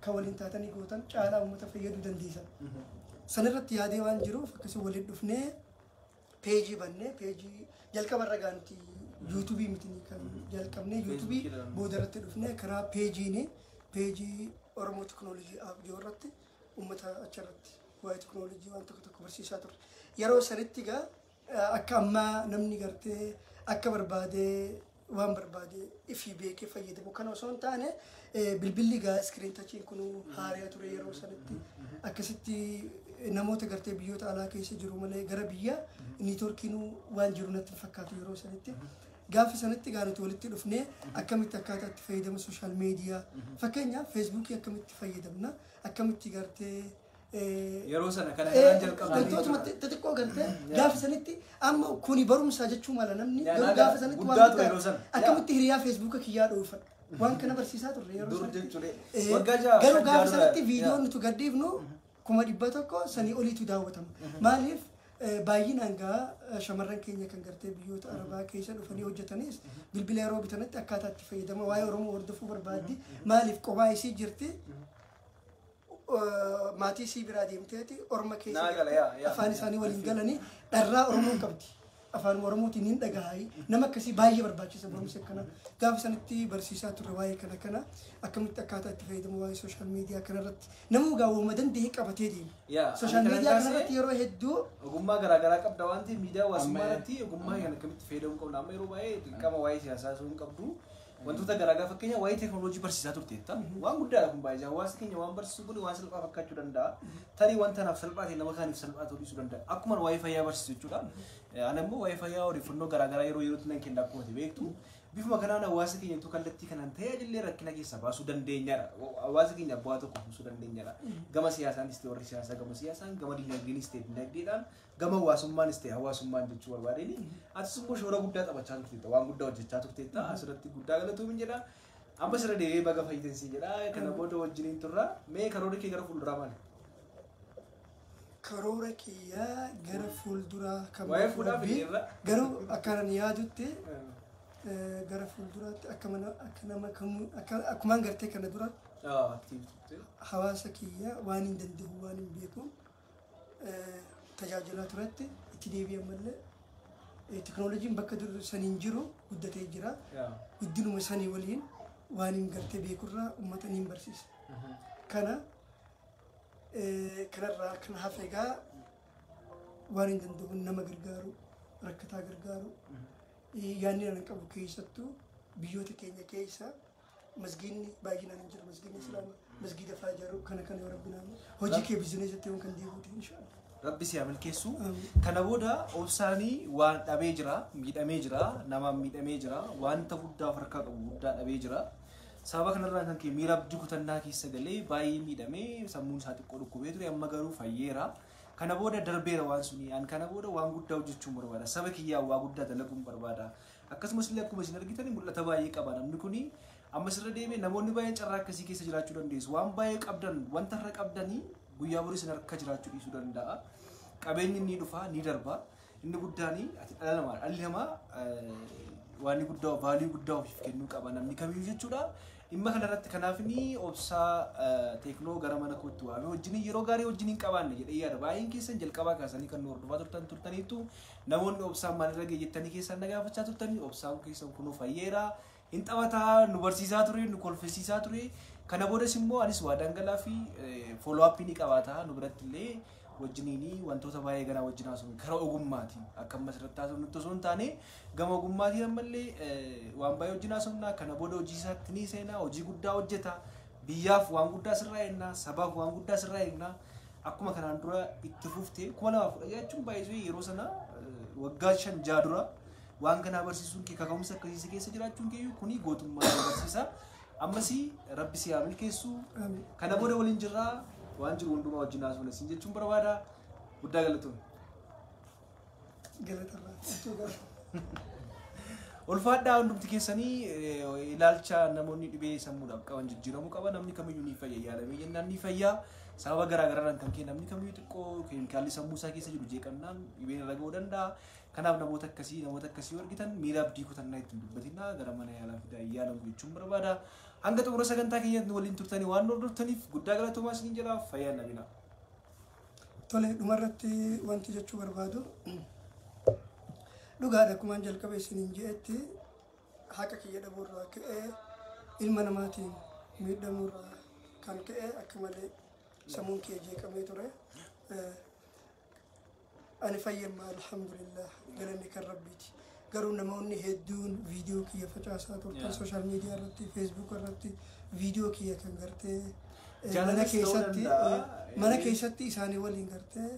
ka waliin taatanii gootan caalaa uummata fayyaduu dandeessan. Sanirratti yaadee waan jiruuf akkasuma walitti dhufnee peejii bannee peejii jalqaba irra gaanti yuutuubii miti kan jalqabnee yuutuubii booda irratti dhufnee karaa peejiini peejii Oromoo Teknoolojii App irratti uummata achirratti waa'ee teknoolojii waan tokko tokko barsiisaa turre. Yeroo sanitti egaa akka ammaa namni gartee akka barbaadee waan barbaade ifii beekee fayyadamu kana osoo hin taane bilbilli egaa screen touchiin kun haaraa ture yeroo sanitti akkasitti namoota gartee biyyoota alaa keessa jiru malee gara biyya niitoorkiin waan jiru natti hin fakkaatu yeroo sanitti. Gaafa sanitti egaa nuti walitti dhufnee akkamitti akkaataa itti fayyadama social media fakkeenyaaf feesbuukii akkamitti fayyadamna akkamitti gartee Yeroo sana kana kanaan jalqabanii wantootuma xixiqqoo gartee gaafa sanitti amma kuni barumsaa jechuu mala namni Yaa, garuu nagaa gaafa sanitti guddaa waan ture yeroo sana. akkamitti hiriyaa feesbuuka kiyyaa dhoofadha waan kana barsiisaa turre yeroo Dur sanitti. jechuudha. Waggaa ja'a Garuu shan gaafa ja'a dura. sanitti viidiyoon nuti gadhiifnu 100,000 sanii oliitu daawwatama. Maaliif baay'inaan gaa shamarran keenya kan gartee biyyoota arabaa keessa dhufanii hojjetanis bilbila yeroo bitanitti akkaataa itti fayyadama waa'ee Oromoo hordofuu barbaaddi. Maaliif kophaa isii jirti maatii isii biraa deemteeti orma keessa Naa gala, yaa, yaa. afaan isaanii waliin galanii dharraa Oromoon qabdi. Afaan Oromootiin hin dhagahayi. Nama akkasii baay'ee barbaachisa barumsi akkana. Gaafa sanitti barsiisaa turre waa'ee kana kana akkamitti akkaataa itti fayyadamu waa'ee social media kanarratti namuu gaawwama danda'e qabatee deema. Yaa, Social ani kanan media kaasee kanarratti yeroo hedduu ogummaa garaagaraa qabda waan ta'eef miidiyaa hawaasummaa Amma- irratti ogummaa kana akkamitti fayyadamuu qabna amma yeroo baay'ee dirqama waa'ee siyaasaa osoo hin qabdu wantoota garaagaraa fakkeenya waa'ee teeknooloojii barsiisaa turteetta waan guddaadha kun baay'ee hawaasni keenya waan barsiisu kun waan salphaa fakkaachuu danda'a tarii wanta naaf salphaa ta'e nama kaaniif salphaa ta'uu dhiisuu danda'a akkuma waa'ee fayyaa barsiisu jechuudha ani immoo waa'ee fayyaa odeeffannoo garaagaraa yeroo yerootti nan kenna akkuma ati beektu bifuma kanaan hawaasa keenya utuu kallattii kanaan tajaajillee rakkina keessaa baasuu dandeenyadha. Hawaasa keenya bu'aa tokko buusuu dandeenyadha. Gama siyaasaanis ta'e warri siyaasaa gama siyaasaan, gama dinagdeenis ta'e dinagdeedhaan, gama hawaasummaanis ta'e hawaasummaan jechuu barbaadeen. Atis immoo shoora guddaa taphachaa turteetta, waan guddaa hojjechaa turteetta. Asirratti guddaa galatoomin jedha. Amma sirra deebi'ee baga fayyitansi jedha. Kana booda wajjiniin turra. Mee karoora kee gara fuulduraa maali? Karoora kiyyaa gara fuulduraa kan Waa'ee fuudhaa Rabbii, fi dhiirraa. garuu akkaan yaadutti gara fuulduraatti akka mana akka nama kamuu akka akkumaan gartee kana dura hawaasa kiyya waan hin danda'u waan hin beeku tajaajilaa turetti itti deebi'an malee teknooloojiin bakka dur saniin jiru guddatee jira. Guddinuma sanii waliin waan hin gartee beekurraa uummata ni barsiisa. Kana kanarraa kan hafe egaa waan hin danda'u nama gargaaru, rakkataa gargaaru. Yaadni ani qabu keessattuu biyyoota keenya keessa masgiidni baay'inaan hin jiru, masgiidni islaamaa masgiida fa'aa ijaaru kana kana yoo rabbi naannoo hojii kee bizineesatti yoon kan deebi'u ta'e inshallah. Rabbi si haa milkeessu. Kana booda obsaanii waan dhabee jira, miidhamee jira, namaan miidhamee jira, wanta guddaa of harkaa qabu guddaa dhabee jira. Sababa kanarraan kan ka'e miira abdii kutannaa keessa galee baay'ee miidhamee sammuun isaa xiqqoo dhukkubee ture amma garuu fayyeera. Kana booda darbeera waan suni. An kana booda waan guddaa hojjechuun barbaada. Saba kiyyaa waa guddaa dalaguun barbaada. Akkasumas illee akkuma isin argitan mul'ata baay'ee qaba namni kuni. Amma sirra deemee namoonni baay'een carraa akkasii keessa jiraachuu dandeessu. Waan baay'ee qabdan, wanta irra qabdanii guyyaa borii isin harka jiraachuu dhiisuu danda'a. Qabeenyi ni dhufa, ni darba. Inni guddaan ati dhala namaa. Dhalli namaa waan guddaa, value guddaa ofiif kennuu qaba namni kamiyyuu jechuudha. Dhimma kanarratti kanaaf inni obsaa teeknoo gara mana kootti waamee wajjin yeroo gaarii wajjin hin qabaanne jedhee yaada. Baay'een keessan jalqabaa kaasanii kan nu hordofaa turtan turtaniitu namoonni obsaan maalirra ga'e jettanii keessan na gaafachaa turtanii obsaan keessan kunuu fayyeera. Hin taphataa nu barsiisaa ture, nu kolfisiisaa ture. Kana boodas immoo anis waa dhangala'aa fi follow up ni qabaata nu biratti illee wajjiniini wantoota baay'ee ganaa wajjin haasofnu karaa ogummaatiin akka ammas irratti haasofnu nutti osoo hin taane gama ogummaatiin ammallee waan baay'ee wajjin haasofna. Kana booda hojii isaatti ni seenaa, hojii guddaa hojjeta, biyyaaf waan guddaa sirraa eegna, sabaaf waan guddaa sirraa eegna. Akkuma kanaan dura itti fufte 2010 jechuun baay'ee yeroo sana waggaa 5-6 dura waan kanaa barsiisuun kee kaka'umsa akkasii keessa jiraachuun kee kuni gootummaa nama barsiisa. Ammasii rabbi si haa milkeessu. Kana booda waliin jirraa waan jiru hundumaa wajjin haasofna siin jechuun barbaada. Guddaa galatoomne. Galatarraa. Ulfaadhaa hundumti keessanii ilaalcha namoonni dhibee sammuudhaaf qaban jijjiiramuu qaba. Namni kamiyyuu ni fayya yaalamee jennaan ni fayya. Sababa garaa garaan kan ka'e namni kamiyyuu xiqqoo keemikaalli sammuu isaa keessa jiru jeeqannaan dhibeen irra ga'uu danda'a. Kanaaf namoota akkasii yoo argitan miira abdii kutannaa ittiin dubbatinaa gara mana yaalaa fidaa yaalamu jechuun barbaada. Hanga xumura sagantaa keenyatti waliin turtanii waan hordoftaniif guddaa galatoomaa isiniin jedha. Fayyaa nabina. Tole dhumarratti wanti jechuu barbaadu dhugaadha akkumaan jalqaba isiniin je'etti haqa kiyya dhabuurraa ka'ee ilma namaatiin miidhamuurraa kan ka'e akka malee sammuun kiyya jeeqamee ture. Ani fayyamma alhamdulillah galanni kan rabbiiti. Garuu namoonni hedduun viidiyoo kiyya facaasaa turtan social media irratti, Facebook irratti viidiyoo kiyya kan gartee mana keessatti isaanii waliin gartee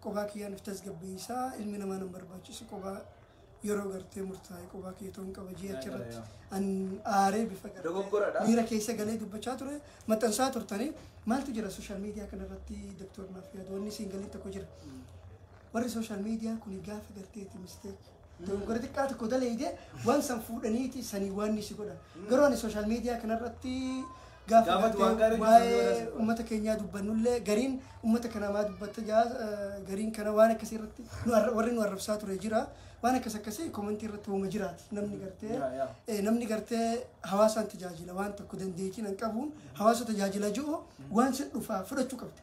qophaa kiyyaan of tasgabbeessaa ilmi namaa nan barbaachisu qophaa yeroo gartee murtaa'e qophaa kiyya ta'uun qaba jee achirratti an aaree bifa gartee miira keessa galee dubbachaa ture maxxansaa turtanii maaltu jira social media kanarratti doktor naaf yaadu wanni siin galii tokko jira. Warri social media kun gaafa garteeti mistake dogoggora xiqqaa tokko daleeyde waan san fuudhaniiti sanii waan ni si godha. Garuu ani social media kanarratti gaafa waa'ee uummata keenyaa dubbannullee gariin uummata kana maa dubbatta jaa gariin kana waan akkasii irratti warri nu arrabsaa ture jira. Waan akkas akkasii komentii irratti uuma jiraati. Namni gartee hawaasaan tajaajila waan tokko dandeettii nan qabuun hawaasa tajaajila jiru waan si dhufaa fudhachuu qabdi.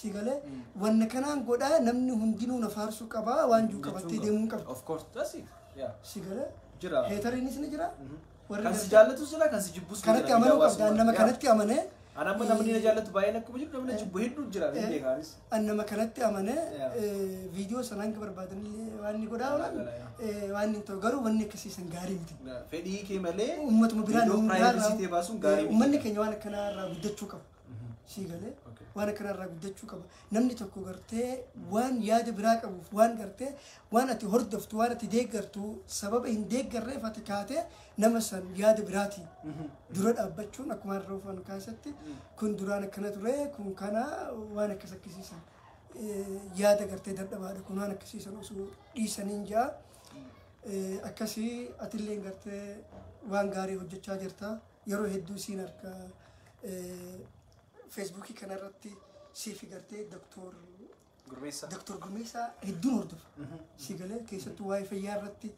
Si galee wanna kanaan godhaa namni hundinuu na faarsuu qabaa waan jiru qabattee deemuu qabdi. Of course, that's it. Si galee heetariinis ni jira. Kan si jaallatu jira, kan si jibbus jira. Kanatti amanuu qabda. Nama kanatti amanee. An amma namni na jaallatu baay'een akkuma jiru namni na jibbu hedduu jira ni beekaanis. An nama kanatti amanee viidiyoo sana hanga barbaadanillee waan inni godhaa oolan waan inni ta'u garuu wanni akkasiisan gaarii miti. Fedhii kee malee uummatuma biraan privacy ta'e baasuun gaarii miti. Uummanni keenya waan akkanaa irraa guddachuu qaba. Si galee waan akkanaa irraa guddachuu qaba. Namni tokko gartee waan yaada biraa qabuuf waan gartee waan ati hordoftu waan ati deeggartu sababa hin deeggarreef ati kaatee nama san yaada biraatiin dura dhaabbachuun akkuma har'a uffannu kaasatti kun duraan akkana ture kun kana waan akkas akkasiisan yaada gartee dadhabaadha kun waan akkasiisan osoo dhiisaniin jaa akkasii atillee gartee waan gaarii hojjechaa jirta yeroo hedduu siin harka Facebookii kanarratti siif gartee Doktor Gurmeessaa hedduun hordofa. Si galee keessattuu waa'ee fayyaa irratti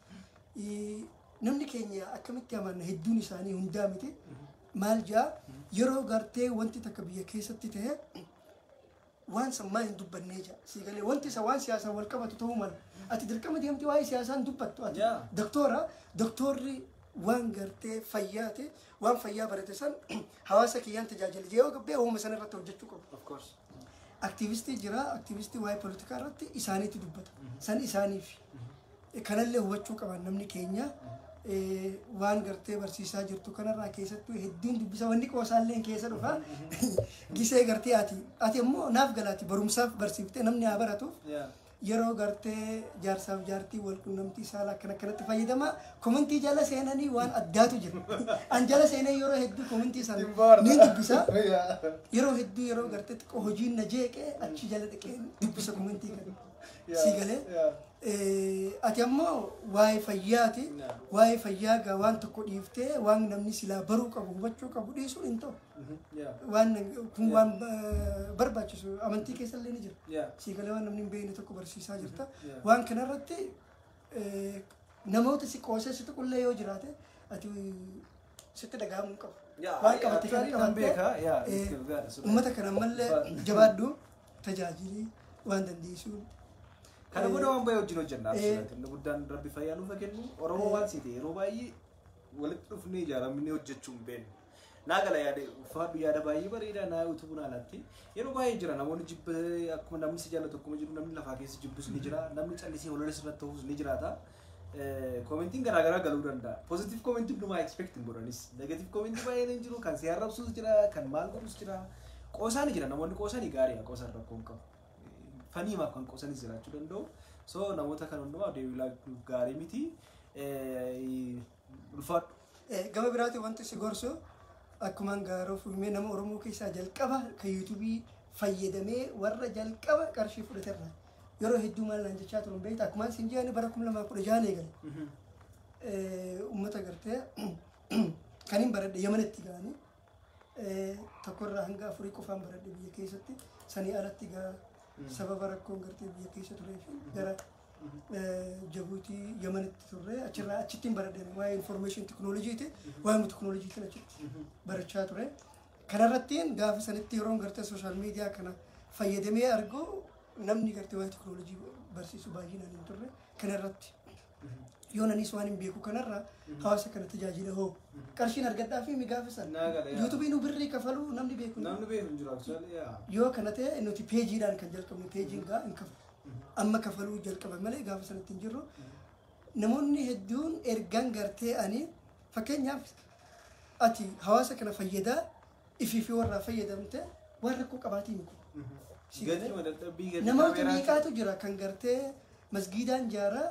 namni keenya akkamitti amanna hedduun isaanii hundaa miti. Maal jaa yeroo gartee wanti takka biyya keessatti ta'e waan san maal hin dubbannee jaa. Si galee wanti isa waan siyaasaan wal qabatu ta'uu mala. Ati dirqama deemtee waa'ee siyaasaa hin dubbattu. Ati doktora doktorri Waan gartee fayyaati, waan fayyaa barate san hawaasa kiyyaan tajaajila yoo gabbee uuma sana irratti hojjechuu qabu. Of course. Aktiivistii jira, aktiivistii waa'ee poolitikaa irratti isaaniitu dubbata. San isaaniif. Kanallee hubachuu qaban namni keenya waan gartee barsiisaa jirtu kanarraa keessattuu hedduun dubbisa, wanni qoosaallee keessa dhufa. Gisee gartee ati immoo naaf galaati barumsaaf barsiiftee namni haa baratuuf. Yeroo gartee jaarsaaf jaartii wal qunnamtii saalaa akkana akkanatti fayyadama, komentii jala seenanii waan addaatu jira. An jala seenee yeroo hedduu komentii sana ni dubbisa. Yeroo hedduu yeroo gartee xiqqoo hojiin na jeeqee achi jala dhaqee dubbisa komentii kana. Si galee? Ati ammoo waa'ee fayyaati. Waa'ee fayyaa gaa waan tokko dhiiftee waan namni silaa baruu qabu, hubachuu qabu dhiisuun hin ta'u. Waan kun waan barbaachisu amantii keessallee ni jira. Si galee? Waan namni hin beekne tokko barsiisaa jirta. Waan kanarratti namoota si qoosee si tuqullee yoo jiraate ati sitti dhaga'amuu hin qabu. Waan qabate kana qabattee uummata kana ammallee jabaadhu, tajaajilii waan dandeessu. Kana booda waan baay'ee wajjin hojjenna. Inni guddaan Rabbi fayyaa nuuf kennu. Oromoo waan siite yeroo baay'ee walitti dhufnee ijaaramnee hojjechuu hin beeknu. Naa gala yaada uffadhu, yaada baay'ee bareedaa naa utubuun alatti. Yeroo baay'ee jira namoonni jibba, akkuma namni si jaallatu akkuma jiru namni lafaa keessa jibbus ni jira. Namni callisee holola sirratti ta'us ni jiraata. Commentiin garaagaraa galuu danda'a. Positive commentii hundumaa expect hin godhanis. Negative commentii baay'een hin jiru. Kan si arrabsus jira, kan maal godhus jira. Qoosaan jira, namoonni qoosanii gaariidha, qoosaan rakkoo hin qabu. Faniimaaf kan qoosanis jiraachuu danda'u. So namoota kan hundumaa deebii gaarii miti. Ulfaadhu. Gama biraatiin wanti si gorsu, akkumaan gaaroo fuumee nama Oromoo keessaa jalqaba kan yuutuubii fayyadamee warra jalqaba qarshii fudhaterra. Yeroo hedduu maal naan jechaa turan beektaa? Akkumaan siin jedhani bara 2016 eegale. Uummata gartee kan hin baradhe Yamanitti ga'anii tokkorraa hanga afurii qofaan baradhe biyya keessatti, sanii alatti gaa sababa rakkoon gartee biyya keessa turee fi gara Jabuutii Yamanitti turre, achirraa achittiin baradhe. Waa'ee information technologyiti, waa'ee teknooloojiitiin achitti barachaa ture. Kanarrattiin gaafa sanitti yeroon gartee social media kana fayyadamee argu namni gartee waa'ee teknooloojii barsiisu baay'inaan hin turre. Kanarratti yoo anis waan hin beeku kanarra hawaasa kana tajaajila hoo qarshiin argadhaa fi mi gaafa san yuutuubiin birrii kafaluu namni beeku Namni beeku hin jiru actually, yaa. Yoo kana ta'e nuti peejiidhaan kan jalqabne, peejiin gaa hin kafalu. Amma kafaluu jalqaban malee gaafa sanatti hin jirru. Namoonni hedduun ergaan gartee ani fakkeenyaaf ati hawaasa kana fayyadaa ifii fi warraa fayyadamte waan rakkoo qabaatii miti. Si Gatii galee? Dadhabbii gatii Namoota kaameeraa. meeqaatu jira kan gartee masgiidaan jaaraa,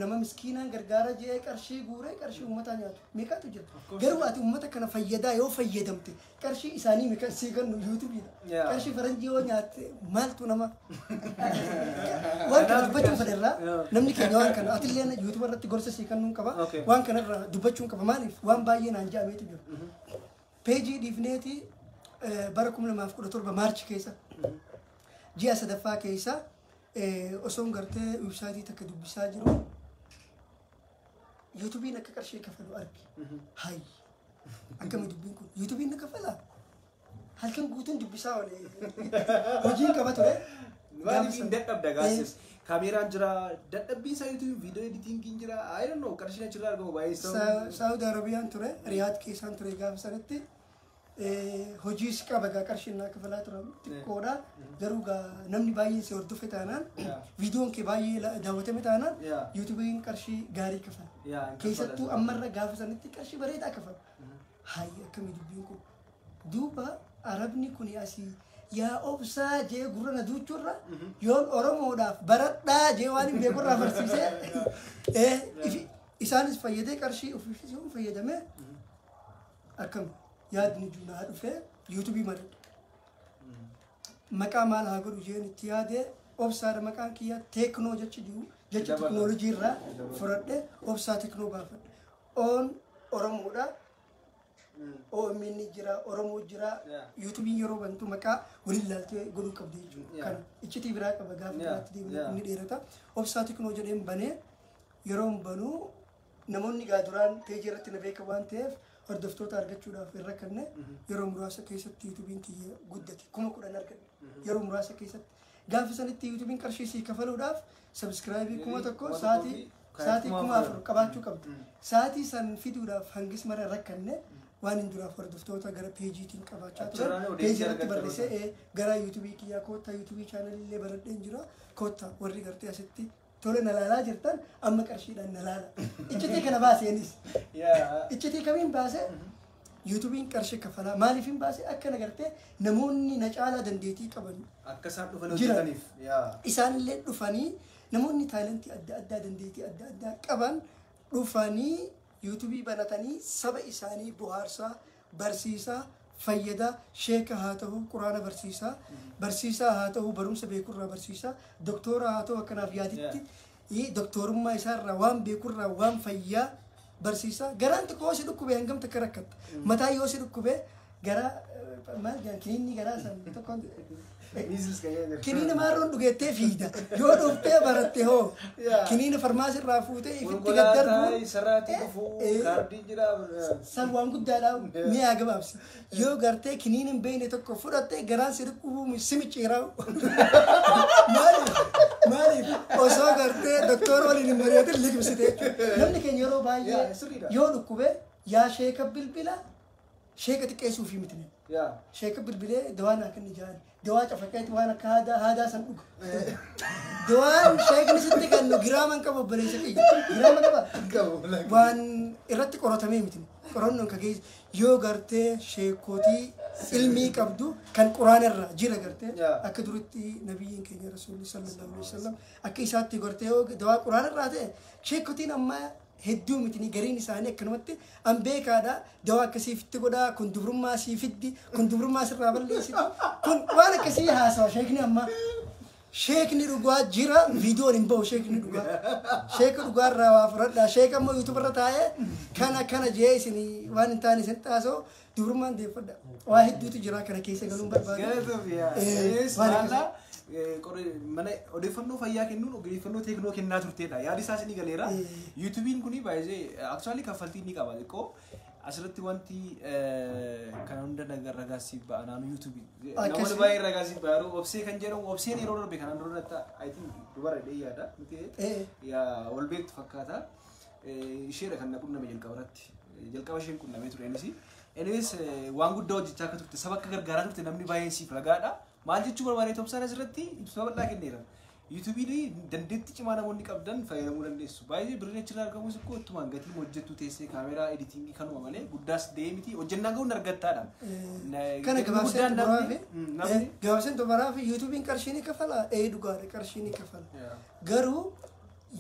nama miskiinaan gargaara jee qarshii guuree qarshii uummataa nyaatu meeqaatu jira. Garuu ati uummata kana fayyadaa yoo fayyadamte qarshii isaanii meeqa sii kennu yuutuubiidha. Qarshii faranjii yoo nyaatte maaltu nama waan kana dubbachuun fedherraa namni keenya waan kana atillee yuutuuba irratti gorsa sii kennuun qaba. Waan kanarraa dubbachuun qaba, maaliif waan baay'ee naan ja'ameetu jira. Peejii dhiifneeti bara 2017 Maarchi keessa ji'a sadaffaa keessa osoon gartee websaayitii takka dubbisaa jiru yuutuubiin akka qarshii kafalu arge. Hayyi, akkami dubbiin kun, yuutuubiin na kafalaa? Halkan guutuun dubbisaa oole, hojiin qaba ture. Maaliif hin dadhabda gaasis? Kaameeraan jira, dadhabbii isaa yuutuubiin viidiyoo editingiin jira. I don't know, qarshiin achirraa argamu baay'ee Saawud Arabiyaan ture, Riyaad keessaan ture gaafa sanatti. Hojiis qaba gaa, qarshiin naa kafalaa ture xiqqoodha. Garuu gaa namni baay'een si hordofe taanaan, viidiyoon kee baay'ee daawwatame taanaan yuutuubiin qarshii gaarii kafala. Keessattuu ammarra gaafa sanatti qarshii bareedaa kafala. Hayyi, akkamii dubbiin kun? Duuba arabni kun asii yaa obsaa jee gurra na duuchurra yoon Oromoodhaaf baradhaa jee waan hin beekurraa barsiisee isaanis fayyadee qarshii ofiifis yoon fayyadame akkam yaadni junaa dhufee yuutuubii maladha. Maqaa maal haa godhu jeen itti yaadee, obsaadha maqaan kiyya, teeknoo jechi jiru jecha teknoolojii irraa fudhadhe, obsaa teknoo baafadhe. Oon Oromoodha. OMN jira, Oromoo jira. Yuutuubiin yeroo bantu maqaa waliin ilaaltee godhuu qabdi jechuudha. Kana iccitii biraa qaba, gaafa biraatti deemnee inni dheerata. Obsaa teknoo jedheen banee, yeroon banuu namoonni gaa duraan peejii irratti na beekan waan ta'eef hordoftoota argachuudhaaf hin rakkanne. Yeroo muraasa keessatti yuutuubiin kiyya guddate, 10,000 argadhe yeroo muraasa keessatti. Gaafa sanitti yuutuubiin qarshii sii kafaluudhaaf subscribe 1000 sa'aatii Sa'aatii 4000 qabaachuu qabda. Sa'aatii san fiduudhaaf hangis mara rakkanne waan hin duraaf hordoftoota gara peejiitiin qabaachaa ture. Peejii irratti barreessee gara yuutuubii kiyyaa koottaa yuutuubii chaanalii illee baradheen jira. Koottaa warri gartee asitti tola na laalaa jirtan amma qarshiidhaan na laala. Iccitii kana baaseenis. Iccitii kamiin baasee yuutuubiin qarshii kafalaa maaliif hin baasee akkana gartee namoonni na caalaa dandeettii qaban. Akka isaan dhufan hojjetaniif. Isaanillee dhufanii namoonni taalentii adda addaa dandeettii adda addaa qaban dhufanii yuutuubii banatanii saba isaanii bohaarsaa barsiisaa fayyadaa sheeka haa ta'u quraana barsiisaa barsiisaa haa ta'u barumsa beekurraa barsiisaa doktora haa ta'u akkanaaf yaaditti doktorummaa isaarraa waan beekurraa waan fayyaa barsiisaa garaan xiqqoo si dhukkubee hangam takka rakkatta mataa yoo si dhukkubee gara maal jedhan kiniinni garaa san tokko kiniina maarroon dhugeettee fiida yoo dhuftee baratte hoo kiniina farmaasirraa fuutee ifitti gaddarbu san waan guddaadha mi'aa gabaabsi yoo gartee kiniina hin beekne tokko fudhattee garaan si dhukkubuu si micciiraa maaliif osoo gartee doktora waliin hin mari'atin liqimsite jechuudha namni keenya yeroo baay'ee yoo dhukkube yaa sheeka bilbila sheeka xiqqeessuuf miti sheeka bilbilee dawaa naa kenni jaani dawaa cafaqeeti waan akka haadaa san dhuga dawaan sheekni sitti kennu giraama hin qabu obboleessa kiyya giraama qaba waan irratti qoratamee miti qorannoon ka geesse yoo gartee sheekotii ilmii qabdu kan quraana irraa jira gartee akka duritti nabiyyiin keenya rasuulli sallallahu alaihi wasallam akka isaatti gartee yoo dawaa quraana irraa ta'e sheekotiin ammaa hedduu miti gariin isaanii akkanumatti an beekaadha dawaa akkasii fitti godhaa kun dubrummaa sii fiddi kun dubrummaa sirraa balleessiti kun waan akkasii haasawa sheekni amma sheekni dhugaa jira viidiyoon hin bahu sheekni dhugaa sheeka dhugaarraa waa fudhadhaa sheeka ammoo yuutuub irra taa'ee kana kana jee isin waan hin taane isin taasoo dubrummaan deeffadha waa hedduutu jira kana keessa galuun barbaadu. Mana odeeffannoo fayyaa kennuun odeeffannoo teeknoo kennaa turteedha. Yaadi isaas ni galeera. Yuutuubiin kuni baay'ee aktuaalii kaffaltii ni qaba xiqqoo. Asirratti wanti kana hunda ragaasiif ba'a naannoo yuutuubii. Namoonni baay'een ragaasiif ba'a yeroo obsee kan jedhamu obseen yeroo darbe kanaan dura I think dubara dhee yaada miti wal beektu fakkaata. Isheedha kan na qunname jalqaba irratti. Jalqaba isheen qunnamee ture innis. Anyways waan guddaa hojjechaa akka turte saba akka gargaaraa turte namni baay'een siif ragaadha. Maal jechuu barbaade Obsaan asirratti ibsa bal'aa kenneera. Yuutuubiin dandeettii cimaa namoonni qabdan fayyadamuu dandeessu. Baay'ee birriin achirraa argamus ikkoo ittumaan gatii hojjettu teessee kaameraa editingii kanuma malee guddaas deemiti hojjennaan gahuun argattaadha. Kana gabaabseen dubaraa fi yuutuubiin qarshii ni kafala ee dhugaadha qarshii ni kafala. Garuu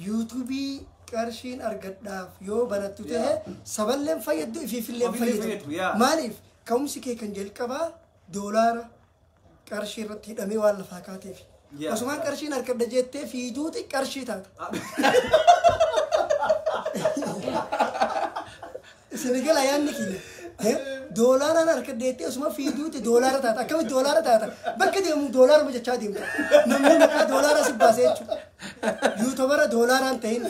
yuutuubii qarshiin argadhaaf yoo barattu ta'e saballeen fayyaddu ifiifillee fayyadu. Maaliif ka'umsi kee kan jalqabaa doolaara qarshii irratti hidhamee waan lafaa kaateef. Osumaan qarshiin argadha jettee fiiduuti qarshii taata. Isin gala yaadni kiyya. Doolaaraan argadha jettee osuma fiiduuti doolaara taata. Akkamitti doolaara taata? Bakka deemu doolaaruma jechaa deemta. Namni maqaa doolaara si baasee jechuudha. Yuutubara doolaaraan ta'in.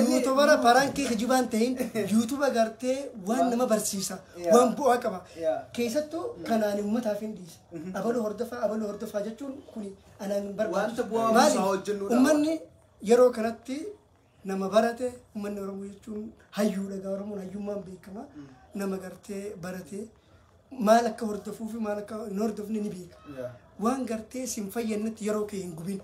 Yuutubara parankii kijibaan ta'in. Yuutuba gartee waan nama barsiisa. Waan bu'aa qaba. Keessattuu kanaan uummataaf hin dhiisa. Abaluu hordofaa abaluu hordofaa jechuun kuni anaan hin barbaachisu. Maaliif uummanni yeroo kanatti nama barate uummanni Oromoo jechuun hayyuudha gaa Oromoon hayyummaan beekama. Nama gartee barate maal akka hordofuu fi maal akka hin hordofne ni beeka. Waan gartee sin fayyadnetti yeroo kee hin gubin.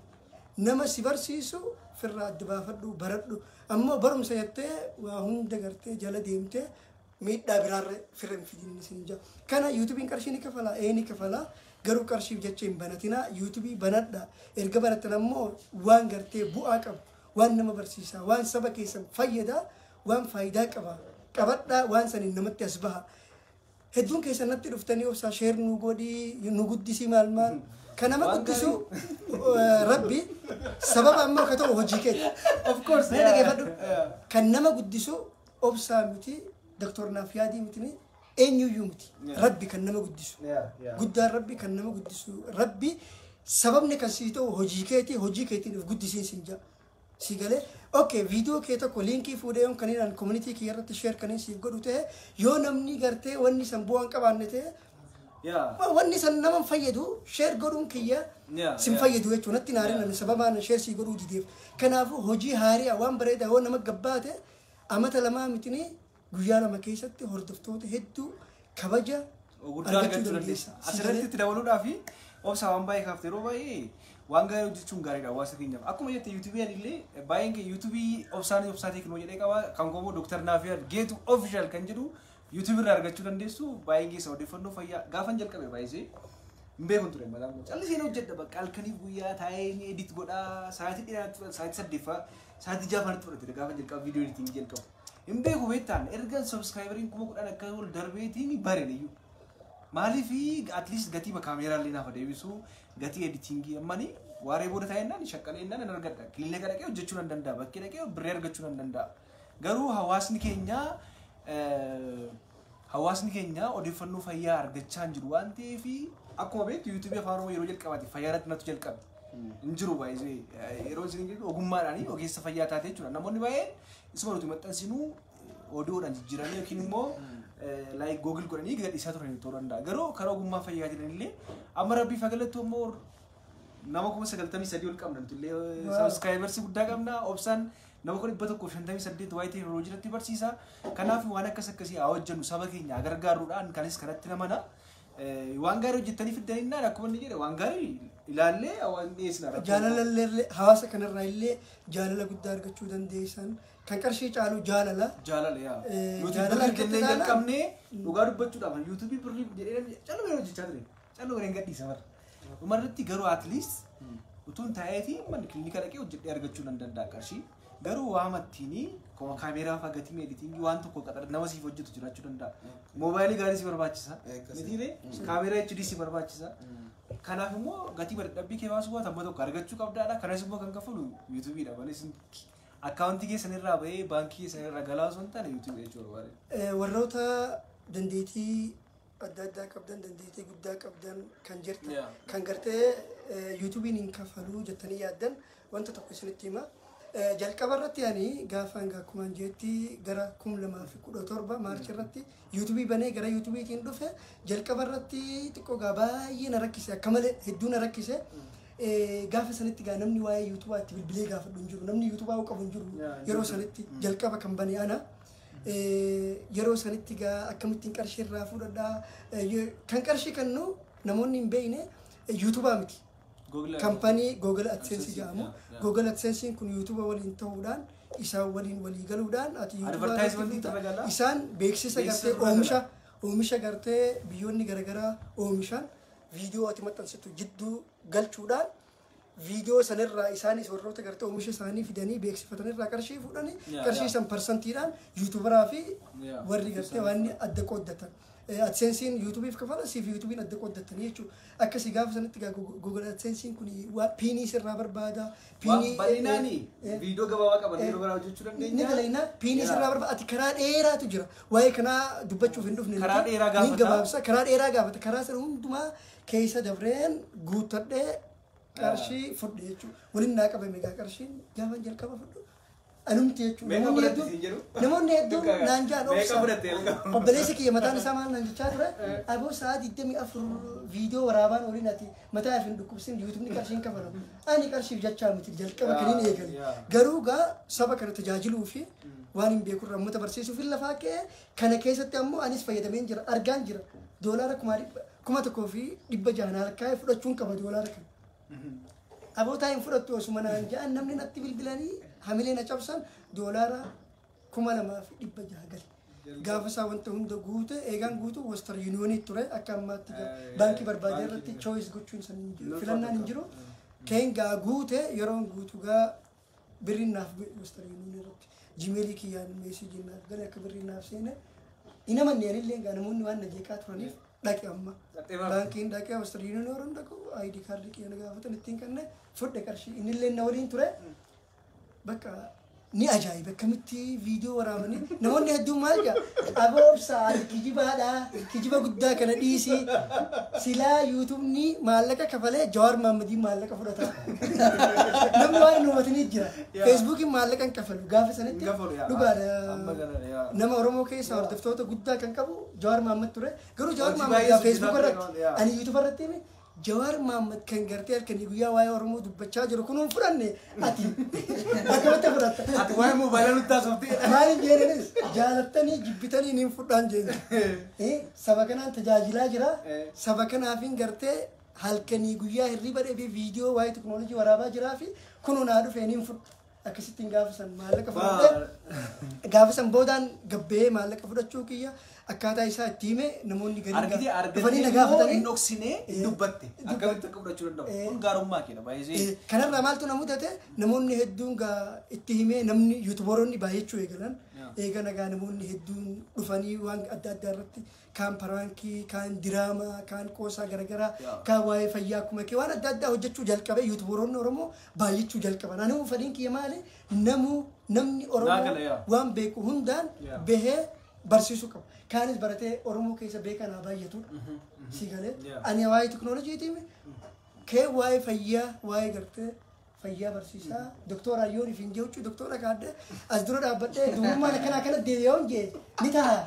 Nama si barsiisu firraa adda baafadhu baradhu ammoo barumsa jettee waa hunda gartee jala deemtee miidhaa biraarra firra hin fidin isin jaa. Kana yuutuubiin qarshii ni kafala ee ni kafala garuu qarshiif jecha hin banatina yuutuubii banadha erga barattan ammoo waan gartee bu'aa qabu waan nama barsiisa waan saba keessan fayyada waan faayidaa qaba qabadhaa waan saniin namatti as baha. Hedduun keessan natti dhuftanii obsaa sheer nu godhii nu guddisii maal maal kan nama guddisu rabbi sababa ammoo akka ta'u hojii keeti. Of course. Mee dhageeffadhu. Kan nama guddisu obsaa miti doktor naaf yaadii miti eenyuyyuu miti. Rabbi kan nama guddisu. Guddaan rabbi kan nama guddisu. Rabbi sababni kan sii ta'u hojii keeti hojii keetiin of guddisiin siin jaa. Si galee okay viidiyoo kee tokko liinkii fuudhee yoon kan inni community kee irratti share kan siif godhu ta'e yoo namni gartee wanni san bu'aa hin qabaanne ta'e Wanni san nama hin fayyadu share godhuun kiyya sin fayyadu jechuudha. Natti naarin ani sababaan share sii godhuu dideef. Kanaafuu hojii haarii waan bareedaa yoo nama gabbaate amata lamaa mitini guyyaa 2 keessatti hordoftoota hedduu kabaja guddaa argachuu dandeessa. Asirratti itti dabaluudhaa fi obsa waan baay'ee kaaftee yeroo baay'ee waan gaarii hojjechuun gaariidha hawaasa keenyaaf. Akkuma jette yuutuubii illee baay'een keenya yuutuubii obsaan obsaa teeknoo jedhee qaba. Kan komoo Dr. Naafiyaad Geetu Official kan jedhu yuutuubii irraa argachuu dandeessu. Baay'een keessa odeeffannoo fayyaa gaafan jalqabe baay'isee hin beekun ture mataan koo. Calliseen hojjedha bakka halkaniif guyyaa taa'ee ni edit godhaa sa'aatii dheeraatti fudhata sa'aatii 8 sa'aatii 6 fudhate gaafa jalqabu viidiyoo editingii jalqabu. Hin beeku beektaan erga subscriberiin 10,000 akka ol darbeetiin bareen iyyuu. Maaliif at least gatii kaameeraa illee naaf deebisu gatii editingii ammani waaree booda taa'ennaan shaqqaleennaan nan argadha. Kilinika dhaqee hojjechuu nan danda'a. Bakkee dhaqee birree argachuu nan danda'a. Garuu hawaasni keenya odeeffannoo fayyaa argachaa hin jiru waan ta'eef akkuma beektu yuutuubii afaan Oromoo yeroo jalqabaati fayyaa irratti natu jalqabe. Hin jiru baay'ee yeroo isin jedhu ogummaadhaan ogeessa fayyaa taate jechuudha. Namoonni baay'een isuma nuti maxxansinuu oduudhaan jijjiiranii yookiin immoo like Google godhanii gadhiisaa turan ta'uu danda'a. Garuu karaa ogummaa fayyaatiin illee amma rabbii fagalattu immoo nama 93,000 ol qabna nuti illee subscribers guddaa qabna. Obsaan nama 158 waa'ee teekinooloojii irratti barsiisa. Kanaaf waan akkas akkasii haa hojjennu saba keenya haa gargaaruudhaan kanis kanatti namana. Waan gaarii hojjettanii fiddaninnaan akkuma inni jedhe waan gaarii ilaallee waan dhiyeessina. Jaalala illee hawaasa kanarraa illee jaalala guddaa argachuu dandeessan. Kan qarshii caalu jaalala. Jaalala yaa. Nuti birrii jennee jalqabnee dhugaa dubbachuudhaaf yuutuubii birrii jedhee calluma yeroo hojjechaa ture. Calluma yeroo gadhiisa bara. Dhumarratti garuu at least utuun taa'eetii manni kilinika dhaqee hojjedhee argachuu nan danda'a qarshii. Garuu waa mattiini kaameeraa fa'aa gatii editingii waan tokko qaxara nama siif hojjetu jiraachuu danda'a. Moobaayilii gaarii si barbaachisa. Mitiilee kaameeraa HD si barbaachisa. Kanaaf immoo gatii dadhabbii kee baasuu baata amma tokko argachuu qabdaadha. Kanas immoo kan kaffalu yuutuubiidha malee akkaawuntii keessan irraa bahee baankii keessan irraa galaa osoo hin taane yuutuubii jechuudha. Warroota dandeettii adda addaa qabdan dandeettii guddaa qabdan kan jirtan kan gartee yuutuubiin hin kaffaluu jettanii yaaddan wanta tokko isinitti hima. Jalqaba irratti ani gaafa hanga akkumaan jeetti gara 2017 maarchi irratti yuutuubii banee gara yuutuubiitiin dhufe jalqaba irratti xiqqoo gaa baay'ee na rakkise akka malee hedduu na rakkise. Gaafa sanitti gaa namni waa'ee yuutuubaa itti bilbilee gaafadhu hin jiru namni yuutuubaa qabu hin jiru yeroo sanitti jalqaba kan bane ana. Yeroo sanitti gaa akkamittiin qarshii irraa fudhadhaa kan qarshii kennu namoonni hin beekne yuutuubaa miti. Kampanii Google AdSense jedhamu. Google AdSense kun yuutuuba waliin ta'uudhaan isaan waliin walii galuudhaan ati yuutuuba isaan beeksisa gartee oomisha gartee biyyoonni garaagaraa oomishan viidiyoo ati maxxansitu jidduu galchuudhaan viidiyoo sanirraa isaanis warroota gartee oomisha isaanii fidanii beeksifatanirraa qarshii fuudhanii qarshii san parsantiidhaan yuutuubaraa fi warri gartee waan adda qooddatan. AdSense'n yuutuubiif kafala siif yuutuubiin adda qooddatanii jechuudha. Akkasii gaafa sanatti Google AdSense'n kun piinii sirraa barbaada. Piinii bal'inaani viidiyoo gabaabaa qaban yeroo biraa hojjechuu dandeenya. Ni dalagnaa piinii sirraa barbaada. Ati karaa dheeraatu jira. Waa'ee kanaa dubbachuuf hin dhufne. Karaa dheeraa gaafata. Ni gabaabsa karaa dheeraa gaafata. Karaa sana hundumaa keessa dabreen guuttadhee qarshii fudhe jechuudha. Waliin naa qabame egaa qarshiin gaafa jalqaba fudhu. Anumti jechuudha. Namoonni hedduun naan jaan obsa. Obboleessi kiyya mataan isaa maal naan jechaa ture. Aboo sa'a 24 viidiyoo waraabaan oliin ati mataa hin dhukkubsin yuutuubni qarshiin kafalamu. Ani qarshiif jechaa miti jalqaba kan hin eegalle. Garuu gaa saba kana tajaajiluu fi waan hin beekurraa uummata barsiisuuf hin lafaa ka'e kana keessatti ammoo anis fayyadameen jira argaan jira. Doolaara 1,600 lakkaa'ee fudhachuun qaba doolaara kana. Abootaa hin fudhattu osuma naan ja'an namni natti bilbilanii hamilee na cabsan doolaara 2,600 gale. Gaafa isaa wanta hunda guute eegaan guutu Western Union ture akka ammaatti baankii barbaade irratti choice gochuun san hin jiru filannaan hin jiru. Keen gaa guute yeroon guutu gaa birriin naaf bu'e Western Union irratti Gmailii kiyyaan meeseejiin naaf gale akka birriin naaf seene hin amanne anillee gaa namoonni waan na jeeqaa turaniif dhaqe amma. Baankiin dhaqee Western Union yeroo dhaqu ID kaardii kiyya na gaafatan ittiin kenne fudhe qarshii innillee na waliin ture. Bakka Ni ajaa'iba akkamitti viidiyoo waraabanii namoonni hedduun maal jedha aboo obsaa ati kijibaadha kijiba guddaa kana dhiisi silaa yuutuubni maallaqa kafalee Jawaar Mahammadiin maallaqa fudhata. Namni waan hin hubatanii jira. Feesbuukiin maallaqa hin kafalu gaafa sanitti dhugaadha. Nama Oromoo keessa hordoftoota guddaa kan qabu Jawaar Mahammad ture. Garuu Jawaar Mahammad Feesbuuk irratti ani yuutuub irratti Jawaar Mahammad kan gartee halkanii guyyaa waa'ee Oromoo dubbachaa jiru kunuun fudhanne ati akkamitti fudhatta? Ati waa'ee moobaayilaa nutti haasofte. Maaliin jeenanis jaalattanii jibbitanii niin fudhaan jeena. Saba kanaan tajaajilaa jira. Saba kanaafin gartee halkanii guyyaa hirriba dhabee viidiyoo waa'ee teknoolojii waraabaa jiraa fi kunuun haa dhufee niin fudha. Akkasittiin gaafa san maallaqa fudhadhee gaafa san boodaan gabbee maallaqa fudhachuu kiyya akkaataa isaa itti hime namoonni gariin dhufanii na gaafatanii hin dhoksinee dubbatte akkamitti akka fudhachuu danda'u kun gaarummaa keenya baay'ee. Kanarraa maaltu na mudate namoonni hedduun itti himee namni yuutubooroonni baay'achuu eegalan eegana gaa namoonni hedduun dhufanii waan adda addaa irratti kaan paraankii kaan diraamaa kaan qoosaa garaagaraa kaan waa'ee fayyaa akkuma kee waan adda addaa hojjechuu jalqabe yuutubooroonni Oromoo baay'achuu jalqaban. Ani fedhiin kiyya maali namni Oromoo waan beeku hundaan bahee barsiisuu qaba. Kaanis baratee Oromoo keessa beekan haa baay'atudha. Si galee ani waa'ee teknooloojiitiin kee waa'ee fayyaa waa'ee gartee fayyaa barsiisaa doktora Ayyoon fi Injee doktora kaadde as dura dhaabbadhee duwwummaan akkanaa kana deebi'ee jee ni ta'a.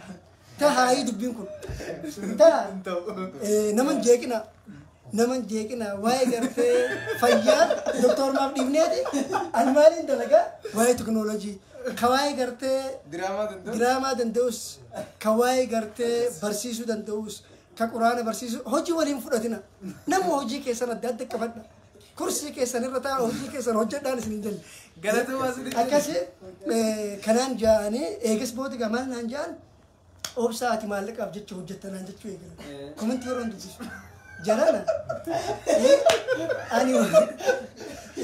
Tahaayii dubbiin kun. Ta'a. Naman jeeqina. Naman jeeqina waa'ee gartee fayyaa doktor maaf dhiibneeti ani maaliin dalagaa waa'ee teknooloojii. Ka waa'ee gartee diraamaa danda'us ka waa'ee gartee barsiisuu danda'us ka quraana barsiisuu hojii waliin fudhatina. Nama hojii keessan adda adda qabadha. Kursii keessan irra taa'aa hojii keessan hojjedhaan isin hin jenne. Akkasi kanaan ja'anii eegas booda gamaan naan ja'an obsaa ati maallaqaaf jecha hojjettanaan jechuu eegala. Komentii yeroo dubbisu. Jarana. Ani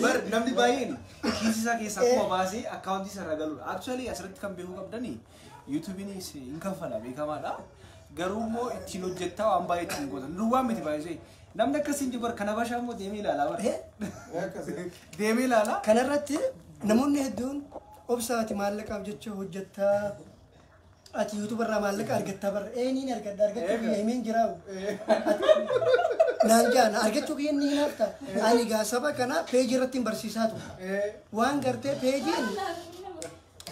bar namni baay'een kiisii isaa keessaa akkuma baasee akkaawuntii isaa irra galudha. Actually asirratti kan beekuu qabdani yuutuubiinis hin kaffala beekamaadha. Garuu immoo ittiin hojjettaa waan baay'ee ittiin gootan. Duwwaan miti baay'ee. Namni akkasiin jiru kana bashaa immoo deemee ilaalaa bara. Deemee ilaalaa. Kanarratti namoonni hedduun obsaa ati maallaqaaf jecha hojjettaa ati yuutuuba irraa maallaqa argattaa barra eeniin argadha argachuu kiyya himeen jiraawu. Naan jaana argachuu kiyya inni hinaafta. Ani gaa saba kana peejii irratti hin barsiisaa ture. Waan gartee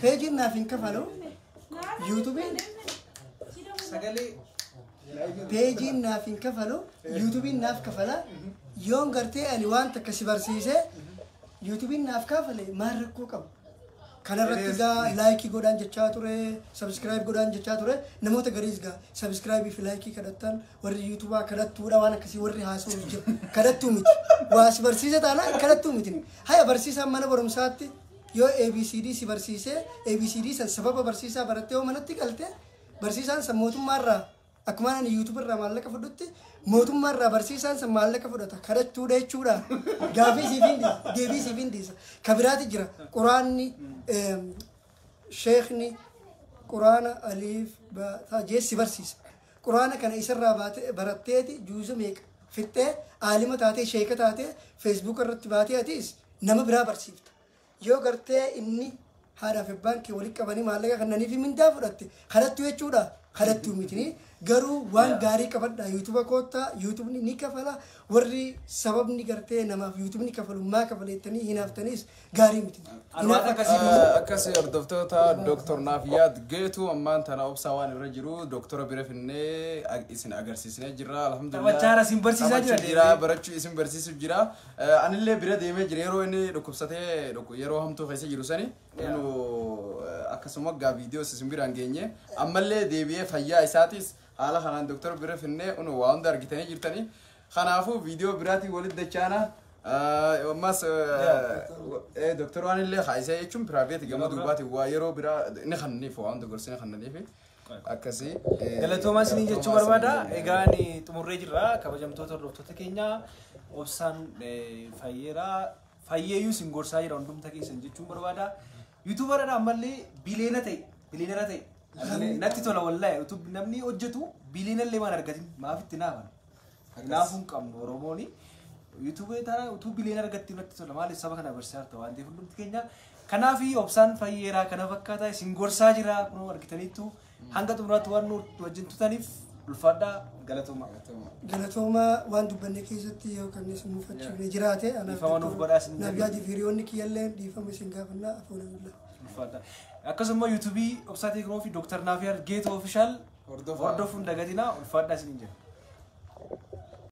peejiin naaf hin kafalu yuutuubiin sagalee peejiin naaf hin kafalu yuutuubiin naaf kafala yoon gartee ani waan takka si barsiisee yuutuubiin naaf kafale maal rakkoo qabu. Kanarratti gaa laayikii godhaan jechaa ture, sabskiraayib godhaan jechaa ture, namoota gariis gaa sabskiraayibii fi laayikii kadhattan warri yuutuubaa kadhattuudha waan akkasii warri haasa'u jira. Kadhattuu miti. Waa si barsiisa taanaan kadhattuu miti. Haya barsiisaan mana barumsaatti yoo ABCD si barsiisee ABCD san sababa barsiisaa barattee yoo manatti galte barsiisaan san mootummaarraa akkuma ani yuutuubarraa maallaqa fudhutti mootummaarraa barsiisaan san maallaqa fudhata kadhattuudha jechuudha. Gaafii siif hin dhiisa, deebii siif hin dhiisa. Ka biraati jira quraanni sheekni quraana aliif baataa jee si barsiisa. Quraana kana isarraa baratteeti juuza meeqa fixxee aalima taatee sheeka taatee feesbuuk irratti baatee atiis nama biraa barsiifta. Yoo gartee inni haadhaaf abbaan kee walitti qabanii maallaqa kannanii fi mindaa fudhatte kadhattuu jechuudha. Kadhattuu miti garuu waan gaarii qabadha yuutuuba koottaa yuutuubni ni kafala warri sababni gartee namaaf yuutuubni kafalu maa kafaleettanii hinaaftaniis gaarii miti. Akkasii hordoftoota Dooktor Naafiyaad Geetuu ammaan tana obsaa waan irra jiru dooktora bira finnee isin agarsiisnee jirra alhamdulillah. Taphachaara isin barsiisaa jira. Barachuu isin barsiisuuf jira. Anillee bira deemee jira yeroo inni dhukkubsatee yeroo hamtuu keessa jiru sani akkasuma gaa viidiyoos isin biraan geenye ammallee deebi'ee fayyaa isaatis haala kanaan dooktora bira finnee waa hunda argitanii jirtanii. Kanaafuu viidiyoo biraatiin walitti dachaana. Ammas dooktora waan illee haayisee jechuun piraaveeti gama duubaatiin waa yeroo biraa ni kannaniif waa hunda gorsine kannaniif akkasii. Galatoomaa isiniin jechuu barbaada. Egaa ani xumurree jirra kabajamtoota hordoftoota keenya obsaan fayyeeraa fayyeeyyuu isin gorsaa jira hundumta keessan jechuun barbaada. Yuutuubaradha ammallee biliyoona ta'e natti tola wallaahi utuu namni hojjetu biliyoona illee waan argatin maaf itti naafan. Naafuu hin qabnu Oromooni. Yuutuubii taana utuu biliyoona argatti natti tola. Maaliif saba kana barsiisaa jirta waan ta'eef hundumti keenya. Kanaaf Obsaan fayyeeraa kana fakkaata isin gorsaa jira kunoo argitaniittu hanga xumuraatti waan nu wajjin turtaniif ulfaadhaa galatooma. Galatooma waan dubbanne keessatti yoo kan isin mufachiifne jiraate Dhiifama nuuf godhaa isin naaf yaadii fi hiriyoonni kiyyallee dhiifama isin gaafannaa afoona billaa. Ulfaadhaa. Akkasuma yuutuubii Obsaa Teeknoo fi Dooktar Naafiyaad Geetoo Official Hordofaa. hordofuun dagatinaa ulfaadhaa isiniin jedha.